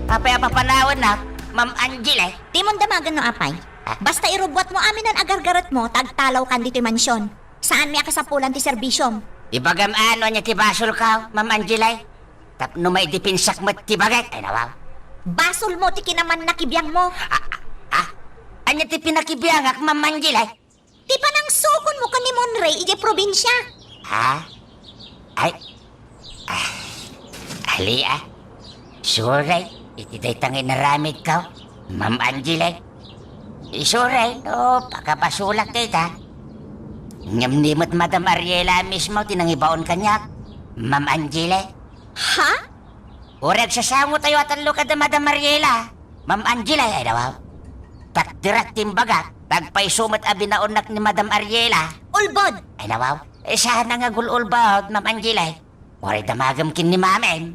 Apay a papanawennak, Ma'am Angel, eh? Dimon damagen no apay. Ah. Basta irubbuatmo aminen a gargaretmo, ta agtalawkan ditoy mansion. Saanmi a kasapulan ti serbisyom. Ibagam a no ania ti basolko, Ma'am Angel, ay? Tapno maidepensak met ti bagak, ay nawaw. Basolmo ti kinamannakibiangmo. Ah, ah, ah. Ania ti pinakibiangak, Ma'am Angel, ay? Ti panangsukonmo ken ni Monrey idiay probinsia. Ha? Ay, Ah, ali, ah. Sorry, iti dayta nga inaramidko, Ma'am Angel, eh. Sorry, no, pakabasolak dayta. Ngem ni met Madam Ariela mismo ti nangibaon kaniak, Ma'am Angel, eh. Ha? Uray agsasangotayo a tallo kada Madam Ariela, Ma'am Angel, ay, ay, nawaw. Takderak ti imbagak, ta agpayso met a binaonnak ni Madam Ariela. Ulbod! Ay, nawaw. Eh, saan nga agul-ulbod, Ma'am Angel, ay? Uray damagem ken ni Mamem.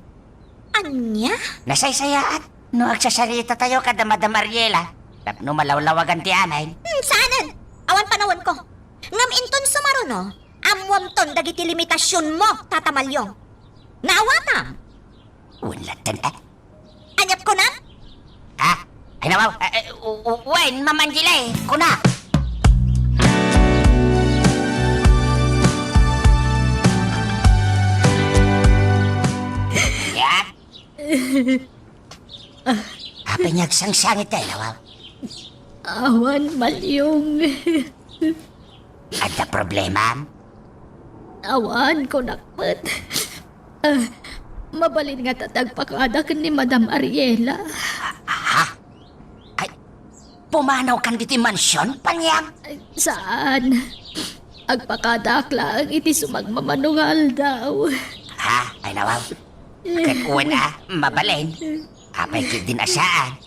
Ania? Nasaysayaat no agsasaritatayo kada Madam Ariela. Tapno malawlawagan ti amin. Hmm, saanen. Awan panawenko. Ngem inton sumaruno, ammoamton dagiti limitasionmo, Tata Malyong. Naawatam? Wen latta, eh. Aniat kunam? Ha? Ay, nawaw. Eh, eh, u-, u-, wen, Ma'am Angela, eh. Kuna. Ya? Apay nga agsangsangit tayo, nawaw? Awan, Malyong. Adda problemam? Awan, kunak met. Ah, mabalin ngata ti agpakada ken ni Madam Ariela. Ha? Ay, pumanawkan ditoy mansion, Panyang? Ay, saan. Agpakadaak laeng iti sumagmamano nga aldaw. Ha? Ay, nawaw. Ket wen a, mabalin. Apay ketdin a saan?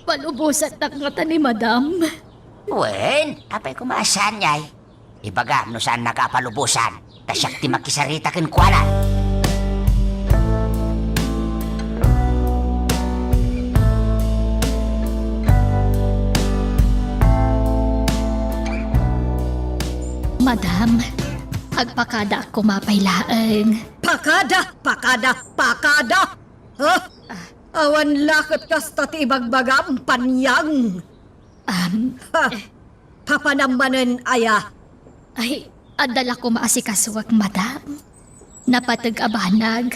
Palubosannak ngata ni Madam. Wen, apay koma a saan, yay? Ibagam no saannaka a palubosan, ta siak ti makisarita kenkuana. Madam, agpakadaak koma pay laeng. Pakada! Pakada! Pakada! Ha? Awan la ket kasta ti ibagbagam, Panyang. Am. Ha? Papanam manen aya? Ay, adda la koma asikasuak, madam. Napateg a banag.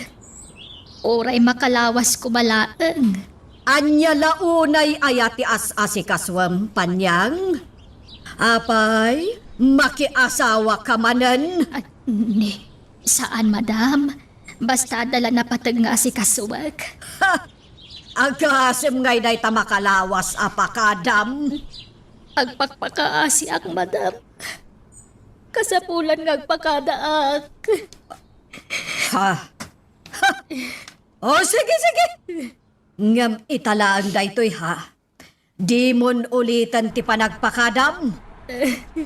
Uray makalawas koma laeng. Ania la unay aya ti as-asikasuem, Panyang? Apay, makiasawa ka manen? Ah, ni, saan, madam. Basta adda la napateg nga asikasuak. Ha! Agasem ngay dayta makalawas a pakadam? Agpakpakaasiak, madam. Kasapulan nga agpakadaak. Ha? Ha? O, sige, sige. Ngem ita laeng daytoy, ha? Dimon uliten ti panagpakadam.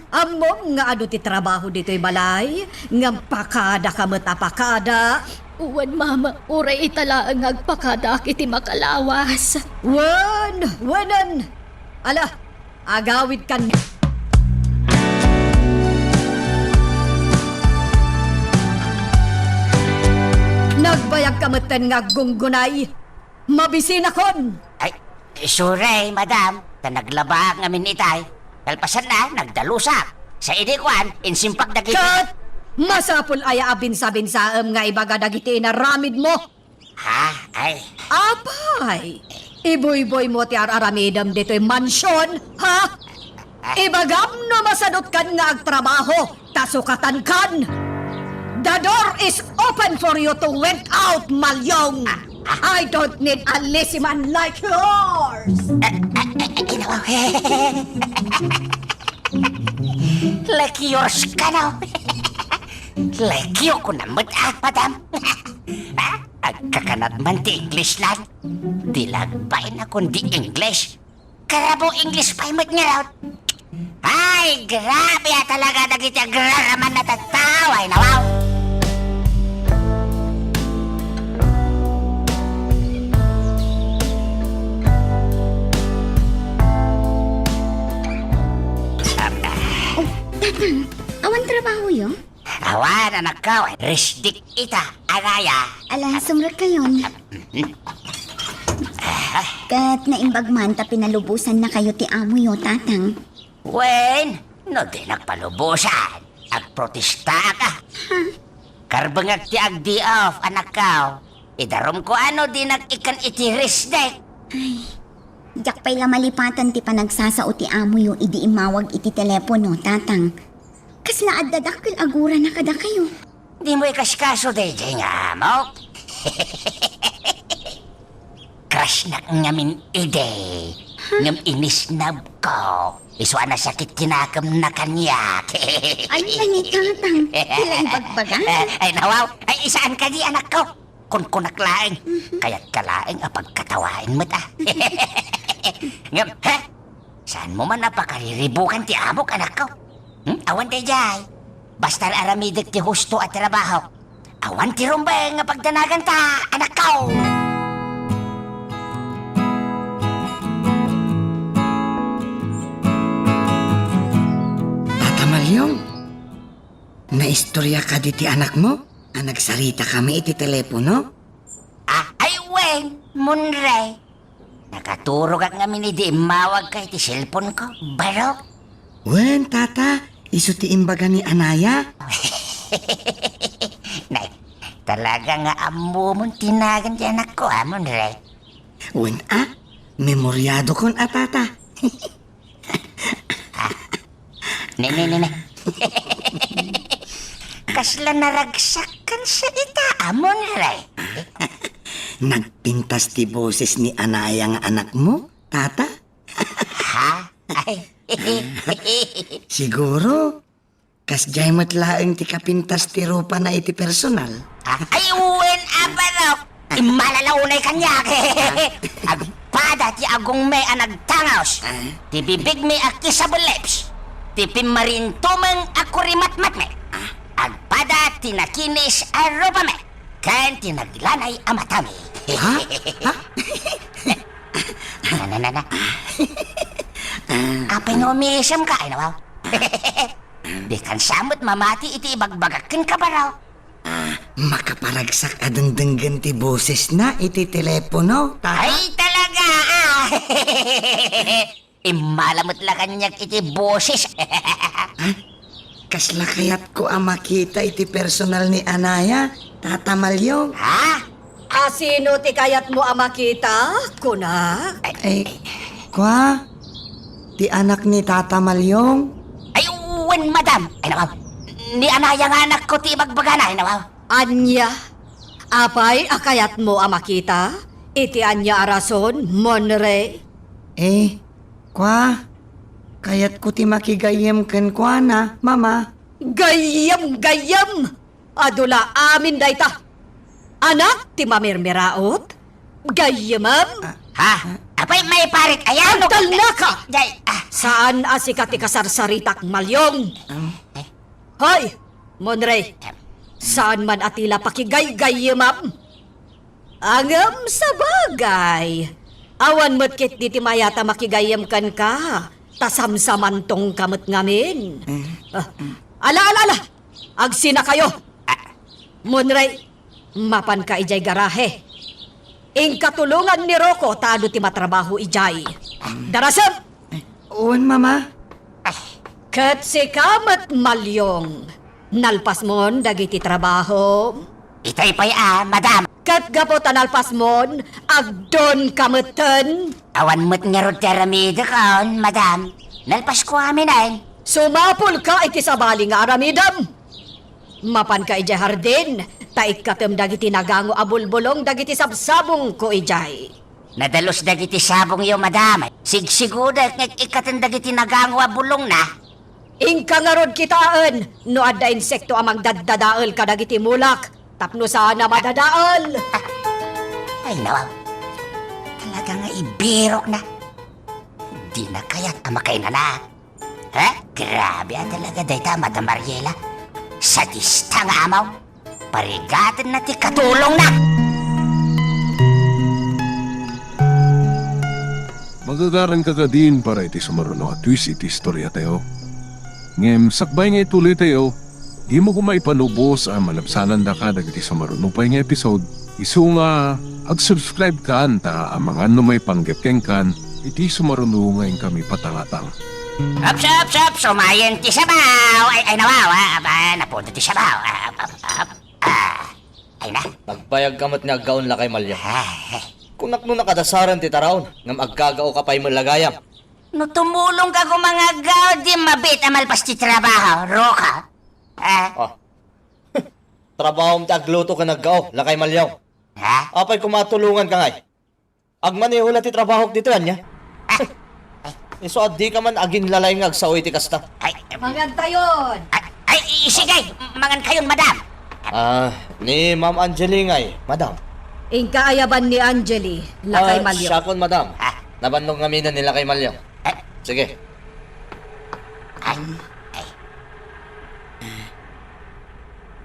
Ammom nga adu ti trabaho ditoy balay, ngem pakadaka met a pakada. Wen, mama, uray ita laeng nga agpakadaak iti makalawas. Wen, wenen. Ala, agawidkan. Nagbayagka metten nga aggunggunay. Mabisinakon! Ay, sorry, madam. Ta naglabaak ngamin itay. Kalpasanna, nagdalusak. Sa idi kuan, insimpak dagiti Ket! Masapul aya a binsabinsaem nga ibaga dagiti inaramidmo? Ha? Ay. Apay! Ibuyboymo ti ar-aramidem ditoy mansion, ha? Ibagam no masanutkan nga agtrabaho, ta sukatankan. The door is open for you to went out, Malyong. I don't need a lazy man like yours. Eh, eh, eh, eh, ginawa. Like yours ka, no? Like you ko na met, ah, madam. Ah, agkakanat man ti English lang. Di lagbain ako di English. Karabo English pay met ngarud. Ay, grabe a talaga dagiti agraraman a tattao, ay nawaw. Oh, Tatang, awan trabahoyo? Awan, anakko, resdik ita, anaya. Ala, sumrek kayon. Ket naimbag man ta pinalubosan na kayo ti amoyo, Tatang. Wen, no di nagpalubosan, agprotestaak a. Ha? Karbengak ti ag-day off, anakko. Idarum ko a no di nag-ikkan iti resdik. Ay, diak pay la malipatan ti panagsasao ti amoyo idi immawag iti telepono, Tatang. Kasla adda dakkel a gurana kadakayo. Dimo ikaskaso daydiay nga amok? Crush nak ngamin idi. Ngem inisnab ko. Isu a nasakit ti nakemna kaniak. Ania ni Tatang? Ti la ibagbaga? Ay, nawaw. Ay, saan kadi, anakko? Kunkunak laeng, mhm, kayatka laeng a pagkatawaen met a. Ngem, ha? Saanmo man a pakariribukan ti amok, anakko? Hmm? Awan daydiay. Basta aramidek ti husto a trabaho. Awan ti rumbeng nga pagdanaganta, anakko! Naistorya kadi ti anakmo a nagsarita kami iti telepono? Ah, ay wen, Monre. Nakaturogak ngamin idi immawagka iti cellphone ko, barok. Wen, tata, isu ti imbaga ni Anaya. Nay, talaga nga ammomon ti nagan ti anakko, a, Monre. Wen a, memoryadokon a, tata. Ah, ne, ne, ne, ne. Kasla naragsak kan sa ita, a, Monre. Nagpintas ti boses ni Anaya nga anakmo, tata? Ha? Ay. Siguro, kasdiay met laeng ti kapintas ti rupana iti personal. Ah, ay, wen a, barok. Immalalaunay kaniak. Agpada ti agongmi a nagtangos. Ah. Ti bibigmi a kissable lips. Ti pimmarintumeng a kurimatmatmi. Ah. Agpada ti nakinis a rupami. Ken ti naglanay a matami. Ha? Ha? Na, na, na, na. Ah. Apay nga umiisem ka, ay nawaw. Di kan sa met mamati iti ibagbagak kenka, barok. Ah, makaparagsak a dengdenggen ti bosesna iti telepono, tata? Ay, talaga, ah. Immala met la kaniak iti boses. Ah, kasla kayatko a makita iti personal ni Anaya, Tata Malyong. Ha? A sino ti kayatmo a makita, kunak? Ay, kua, ti anak ni Tata Malyong. Ay, wen, madam. Ay, nawaw. Ni Anaya nga anakko ti ibagbagana, ay, nawaw. Ania? Apay a kayatmo a makita? Iti ania a rason, Monre? Eh, kua, kayatko ti makigayyem kenkuana, Mama. Gayyem, gayyem! Adu la amin dayta. Anak ti mamirmiraot? Gayyemem? Ah. Ha? Apay, maiparit, ayan, no? Agtalnaka! Jay, ah. Saan a sika ti kasarsaritak, Malyong? Ah. Hoy, Monre, saan man a ti la pakigaygayyemam? Ngem sabagay, awan met ketdi ti mayat a makigayyem kenka, ta samsamantongka met ngamin. Eh. Ah, ala, ala, ala! Agsinakayo! Monre, mapanka idiay garahe. Inka tulongan ni Rocco ta adu ti matrabaho idiay. Darasem! Wen, Mama. Ket sika met, Malyong, nalpasmon dagiti trabahom? Itay pay a, madam. Ket gapu ta nalpasmon, agdonka metten? Awan met ngarud ti aramidekon, madam. Nalpasko aminen. Sumapulka iti sabali nga aramidem. Mapanka idiay hardin, ta ikkatem dagiti nagango a bulbulong dagiti sabsabongko idiay. Nadalus dagiti sabongyo, madam. Sigsigudek nga ikkaten dagiti nagango a bulongna. Inka ngarud kitaen no adda insekto a mangdaddadael kadagiti mulak tapno saan a madadael. Ay, nawaw. Talaga nga ibirokna. Dina kayat a makainana. Ha? Grabe a talaga dayta, Madam Mariela. Sadista nga amaw. Parigatenna ti katulongna. Magagaranka kadin para iti sumaruno a twist iti istoriatayo. Ngem sakbay nga ituloytayo, dimo koma ipanubos a malabsanandaka dagiti sumaruno pay nga episode. Isu nga, ag-subscribe kan ta amangan no maipanggep kenkan iti sumaruno nga inkami patangatang. Ups, ups, ups! Umayen ti sabaw! Ay, ay, nawawa! Aba, napuno ti sabaw! Ah, ap, ap, ap. Ah, ay na. Nagbayagka met nga aggaon, Lakay Malyong. Ah, eh. Kunak no nakadasaran ti taraon, ngem aggagaoka pay met la gayam. No tumulongka koma nga aggaw, di mabiit a malpas ti trabaho, Rocco. Ah. Ah. Trabahom ti agluto ken aggao, Lakay Malyong. Ha? Apay koma a tulonganka ngay? Agmaneho la ti trabahok ditoy, ania? Ah. Isu a dika man aginlalay nga agsao iti kasta. Ay, em. Mangantayon! Ay, ay, sige, mangankayon, madam. Ah, ni Ma'am Angeli ngay, madam. Inka ayaban ni Angeli, Lakay Malyong. Ah, siakon, madam. Ah. Nabannog ngaminen ni Lakay Malyong. Eh. Sige. Ay, ay.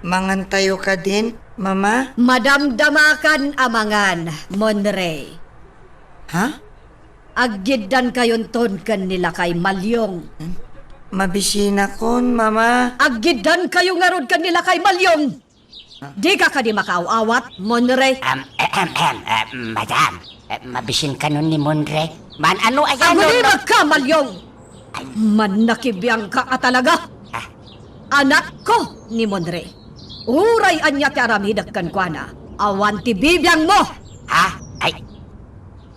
Mangantayo kadin, Mama? Madamdamakan a mangan, Monre. Ha? Aggiddankayonton ken ni Lakay Malyong. Hmm? Mabisinakon, Mama. Aggiddankayo ngarud ken ni Lakay Malyong. Dika kadi makaaw-awat, Monre? Am, ehem, ehem, eh, madam, eh, mabisin kanon ni Monre. Maan-ano aya, no, no? Agulibagka, Malyong! Ay. Mannakibiangka a talaga. Ah. Anakko ni Monre. Uray ania ti aramidek kenkuana, awan ti bibiangmo. Ha? Ay.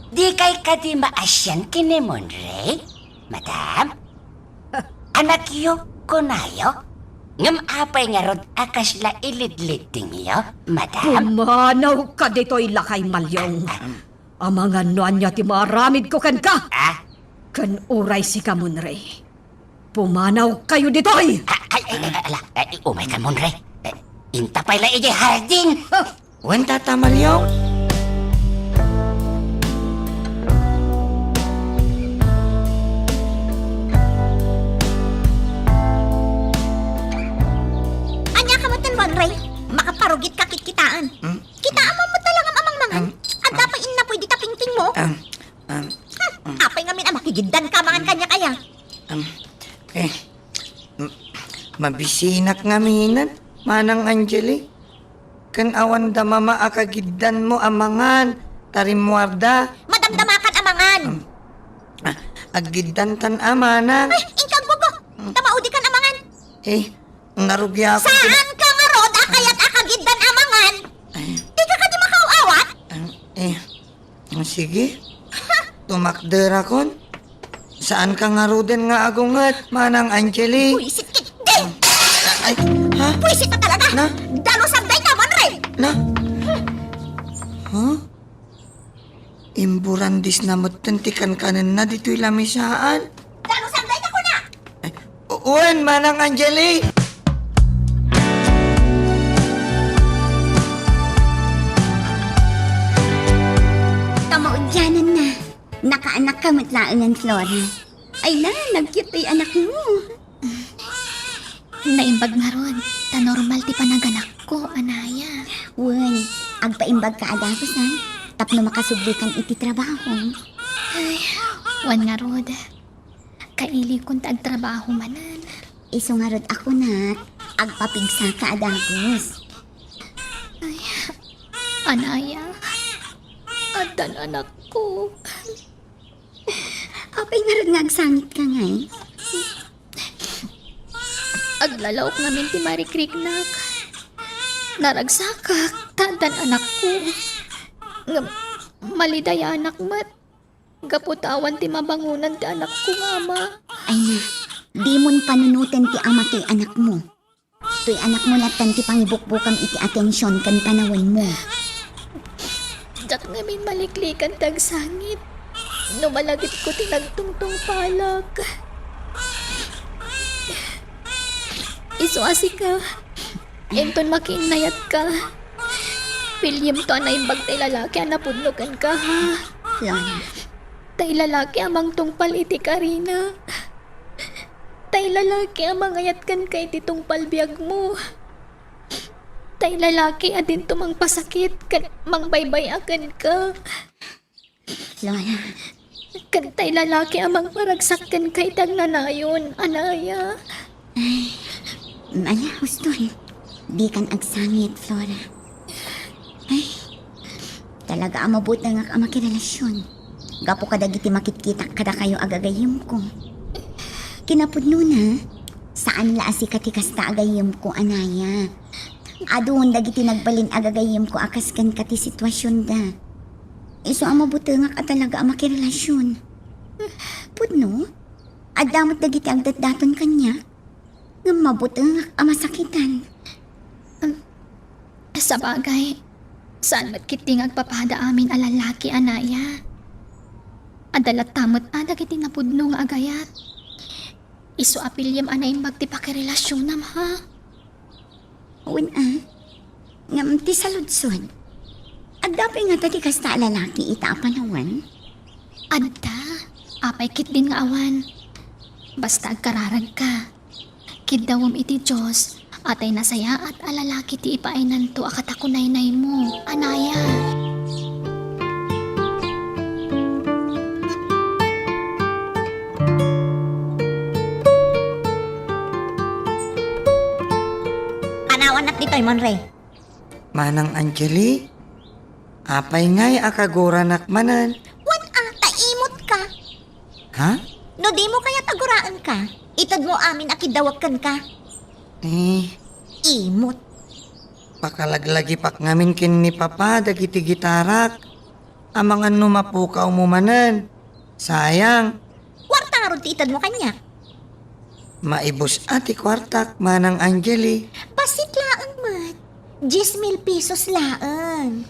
Dikay kadi maasian ken ni Monre, madam? Anakyo, kunayo? Ngem apay ngarud a kasla ilidliddingyo, madam? Pumanawka ditoy, Lakay Malyong. Ah, ah. Amangan no ania ti maaramidko kenka. Ah? Ken uray sika, Monre. Pumanawkayo ditoy! Ah, ay, ay, ay, ala, ay, umayka, Monre. Eh, inta pay la idiay hardin. Ah! Wen, Tata Malyong? Ania ka met, Monre? Makaparugitka kitkitaen. Hmm? Kitaem met talaga nga amangmangan. Am, adda am. Pay innapuy dita pingpingmo. Am, am, hmm, am. Apay ngamin a makigiddanka amangan kaniak aya? Am, eh, m-, mabisinak ngamin, Manang Angeli. Ken awanda Mama a kagiddanmo amangan, ta rimmuarda. Madamdamakan amangan. Am, ah, aggiddantan a, Manang. Ay, inka agbubo. Hmm. Ta maudikan amangan. Eh, narugiak. Saanka ngarud a kayat a kagiddan amangan? Ay. Dika kadi makaaw-awat? Am, eh, Sige. Tumakderakon. Saanka ngaruden nga agunget, Manang Angeli? Buisit ket di! Ay, ha? Buisit na talaga! Na? Dalusan dayta, Monre! Na? Ha? Imburandisna metten ti kankanenna ditoy lamisaan. Dalusan dayta kuna! Ay, u-, wen, Manang Angeli! Ta maudiananna, nakaanakka met laengen, Flora. Ay na, nagcute toy anakmo. Naimbag ngarud, ta normal ti panaganakko, anaya. Wen, agpaimbagka a dagus, a, tapno makasubli kan iti trabaho. Ay, wen ngarud. Kailikon ti agtrabaho manen. Isu ngarud a kunak, agpapigsaka a dagus. Ay, anaya, addan anakko. Apay ngarud nga agsangitka, ngay? Aglalaok ngamin ti marikriknak. Naragsakak, ta addan anakko. Ngem, malidayanak met. Gapu ta awan ti mabangonan ti anakko nga ama. Ay na, dimon panunoten ti ama toy anakmo. Toy anakmo lattan ti pangibukbukam iti atension ken panawenmo. Diak ngamin maliklikan ti agsangit no malagipko ti nagtungtungpalak. Isu a sika, inton makiinnayatka, piliem to a naimbag tay lalaki a napudno kenka, ha? Flora. Tay lalaki a mangtungpal iti karina. Tay lalaki a mangayat kenka iti tungpal biagmo. Tay lalaki a dinto mangpasakit ken mangbaybay-a kenka. Flora. Ken tay lalaki a mangparagsak kenka iti agnanayon, anaya. Ay, ala, huston. Dikan agsangit, Flora. Ay, talaga a mabutengak a makirelasion gapu kadagiti makitkitak kadakayo a gagayyemko. Kinapudnona, saan la a sika ti kasta a gayyemko, anaya. Adun dagiti nagbalin a gagayyemko a kas kenka ti situasionda. Isu a mabutengak a talaga a makirelasion. Pudno, adda met dagiti agdatdaton kaniak. Ngem mabutengak a masakitan. Um, sabagay, saan met ketdi nga agpapada amin a lalaki, anaya. Adda latta met a dagiti napudno nga agayat. Isu a piliem a naimbag ti pakirelasionam, ha? Wen a, ngem ti saludsod, adda pay ngata ti kasta a lalaki ita a panawen? Adda, apay ketdin nga awan. Basta agkararagka. Kiddawem iti Dios, a tay nasayaat a lalaki ti ipaaynanto a katakunaynaymo, anaya. Henry. Manang Angeli, apay ngay a kaguranak manen? Wen a, ta imot ka. Ha? No dimo kayat a guraen ka, ited mo amin a kiddawek kenka. Eh. Imot. Pakalaglagipak ngamin ken ni Papa dagiti gitarak. Amangan no mapukaw mo manen. Sayang. Kuarta ngarud ti ited mo kaniak. Maibus a ti kuartak, Manang Angeli. Bassit laeng met. Diez mil pesos laeng.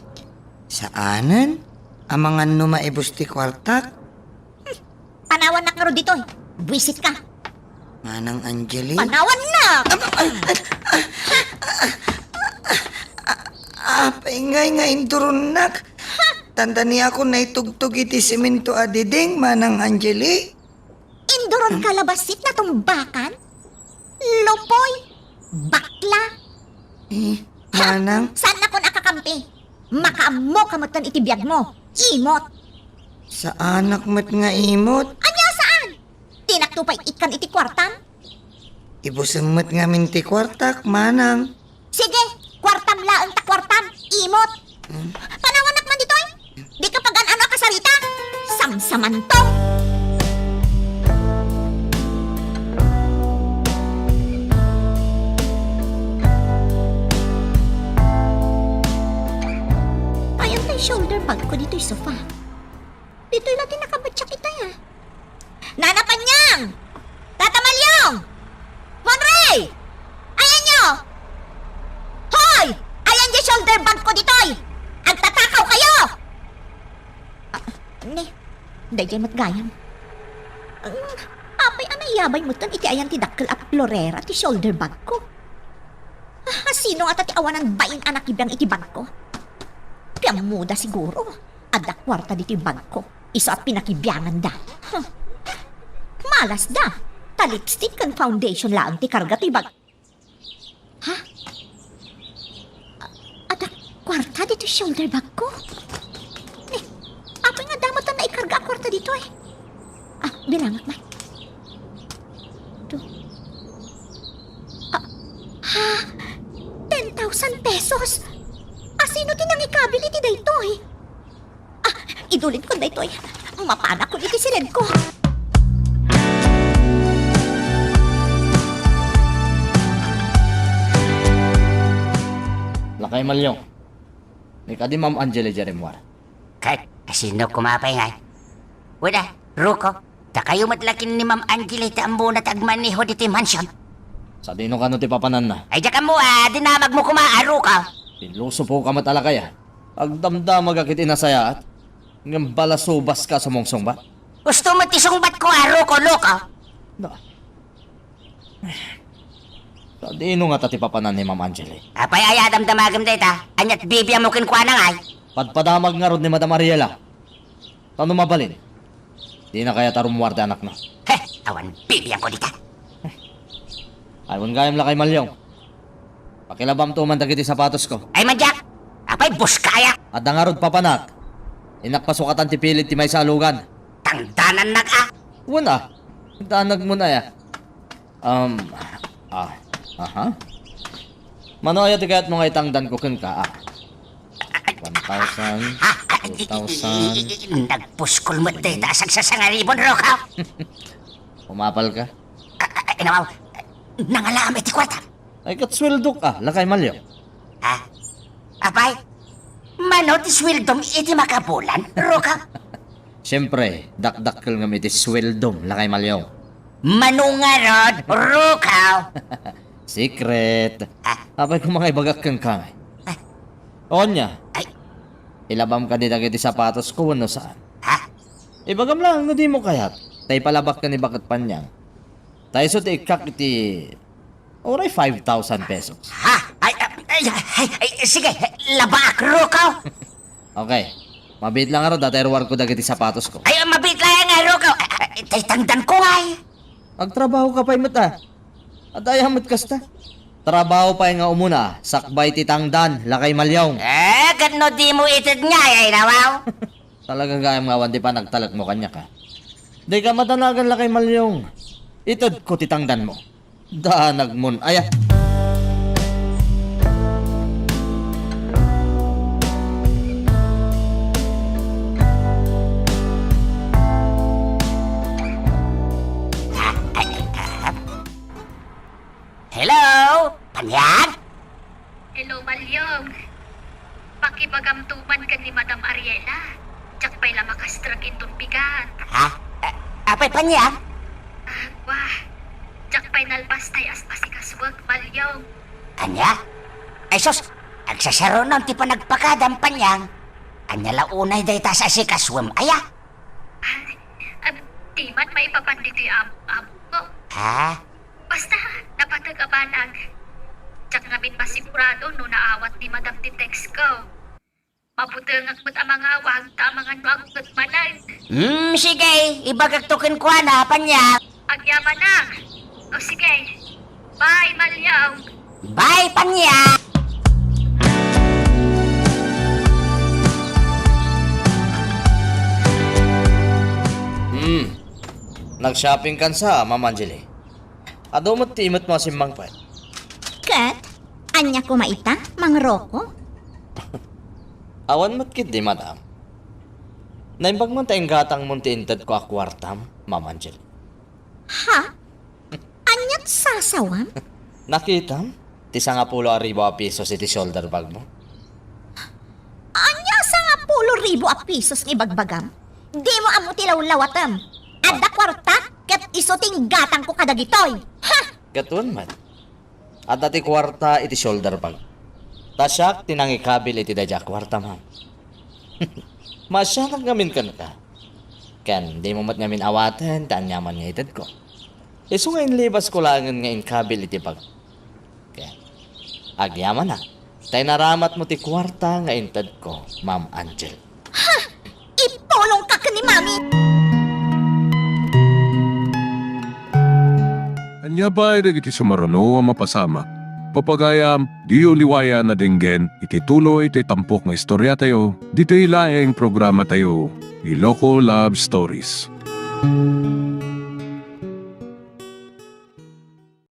Saanen? Amangan no maibus ti kuartak? Panawannak ngarud ditoy. Buisit ka. Manang Angeli? Panawannak! Apay ngay nga induronnak? Tandaniakon naitugtog iti semento a diding, Manang Angeli? Induron ka la bassit natumbakan? Lupoy! Bakla! Eh, Manang? Saannakon a kakampi. Makaammo ka metten iti biag mo. Imot! Saanak met nga imot. Ania saan? Dinakto pay ikkan iti kuartam? Ibusem met ngamin ti kuartak, Manang. Sige, kuartam laeng ta kuartam, imot. Hmm? Panawannak man ditoy. Dika pagan-ano a kasarita. Samsamanto. Ayan tay shoulder bag ko ditoy sofa. Ditoy la ti nakabatiak itay, ah. Nana Panyang! Tata Malyong! Juan Rey! Ayanyo! Hoy! Ayan di shoulder bag ko ditoy! Agtatakaw kayo! Ah, ne, daydiay met gayam. Ang apay a naiyabay metten iti ayan ti dakkel a florera ti shoulder bag ko. Ah, sino ngata ti awanan bain a nakibiang iti bag ko? Piammoda siguro. Adda kuarta ditoy bag ko. Isu a pinakibianganda. Huh. Malasda. Ta lipstick ken foundation laeng ti karga toy bag. Ha? A-, adda kuarta ditoy shoulder bag ko? Eh, apay nga damo ta naikarga a kuarta ditoy? Ah, bilangak man. Two. Ah, ha? Ten thousand pesos? Asino ti nangikabil iti daytoy? Ah, idulinkon daytoy. Mapanakon iti siledko. Lakay Malyong, ni kadi Ma'am Angeli Jeremuar. Ket, asino koma pay ngay? Wala, Ruko. Dakayo met la ken ni Ma'am Angeli ti ammona ti agmaneho ditoy mansion. Sadino kano ti papananna? Ay, diak ammo, ah, dinamagmo koma, ah, Ruko. Pilosopo ka met a lakay, ah. Agdamdamagak iti nasayaat, ngem balasubas ka sumungsungbat. Gusto mo ti sungbat ko, ah, Ruko, Luko? Na. Sadino ngata ti papanan ni Ma'am Angeli? Apay aya a damdamagem dayta? Ania't bibiangmo kenkuana ngay? Padpadamag ngarud ni Madam Ariela. Ta no mabalin, dina kayat a rummuar ti anakna. He, awan bibiangko dita. Ay, wen gayam lakay Malyong. Pakilabamto man dagiti sapatosko. Ay, madiak! Apay, buska aya! Adda ngarud papanak. Innak pasukatan ti pilid ti maysa a lugan. Tangdanannak a! Wen a. Tangdanagmo aya. Um, ah, aha. Mano aya ti kayatmo nga itangdanko kenka, ah? One thousand, two thousand. Nagpuskol met dayta a sagsasangaribon, Ruko. Umapal ka? Ah, ah, inaw, nangalaam iti kuarta. Ay, ket sueldok, ah, lakay Malyong. Ha? Apay, mano ti sueldom iti makabulan, Ruko? Siempre, dakdakkel ngem iti sueldom, lakay Malyong. Mano ngarud, Ruko? Secret. Ah. Apay, koma nga ibagak kenka, ngay. Ah. Onya. Ay. Ilabam kadi dagiti sapatosko wenno saan? Ha? Ibagam laeng no dimo kayat. Ta ipalabak ken ni Baket Panyang. Ta isu ti ikkak iti Uray five thousand pesos. Ha? Ay, ay, ay, ay, ay, sige, labaak, Ruko. Okay. Mabiit lang ngarud, ta iruarko dagiti sapatosko. Ay, mabiit lang nga, Ruko. Ay, ay, tay tangdanko ngay. Agtrabaho ka pay met, ah. Adda aya met kasta. Trabaho pay nga umuna, sakbay ti tangdan, lakay Malyong. Eh, ket no dimo ited ngay, ay, nawaw. Talaga gayam nga awan ti panagtalekmo kaniak, a. Dika madanagan, lakay Malyong. Itedko ti tangdanmo. Danagmon aya. Ibagamto man ken ni Madam Ariela. Diak pay la makastrek inton bigat. Ha? A-, apay, Panyang? Ah, wah. Diak pay nalpas tay as-asikasuek, Malyong. Ania? Ay sus, agsasarunon ti panagpakadam, Panyang. Ania la unay dayta as-asikasuem, aya? Ah, ah, di man maipapan ditoy am-, amo ko. Ha? Basta, napateg a banag. Diak ngamin masigurado no naawat ni Madam ti text ko. Mabutengak met a mangawag, ta amangan no agpet manen. Hmm, sige, ibagakto kenkuana, Panyang. Agyamanak. O sige. Bye, Malyong. Bye, Panyang. Hmm. Nag-shopping kan sa, Ma'am Angeli? Adu met ti imetmo a simmangpet. Ket, ania koma ita, Mang Rocco? Awan met ketdi, madam. Naimbag man ta inggatangmon ti intedko a kuartam, Ma'am Angeli. Ha? Aniat sasawam? Nakitam? Ti sangapulo a ribu a pisos iti shoulder bagmo. Ania sangapulo ribu a pisos nga ibagbagam? Dimo ammo ti lawlawatem. Adda kuarta, ket isu ti inggatangko kadagitoy. Ha! Ket wen met, adda ti kuarta iti shoulder bag. Ta siak ti nangikabil iti daydiay a kuarta, ma'am. Maasianak ngamin kenka. Ken dimo met ngamin awaten ti aniaman nga itedko. Isu nga inlibasko laengen nga inkabil iti bag. Ken agyamanak, ta inaramatmo ti kuarta nga intedko, Ma'am Angel. Ha! Ipulongka ken ni Mami! Ania pay dagiti sumaruno a mapasamak? Papagayam, diyo liwayan a denggen iti tuloy ti tampok nga istoriatayo, ditoy laeng programatayo, Iloko Love Stories.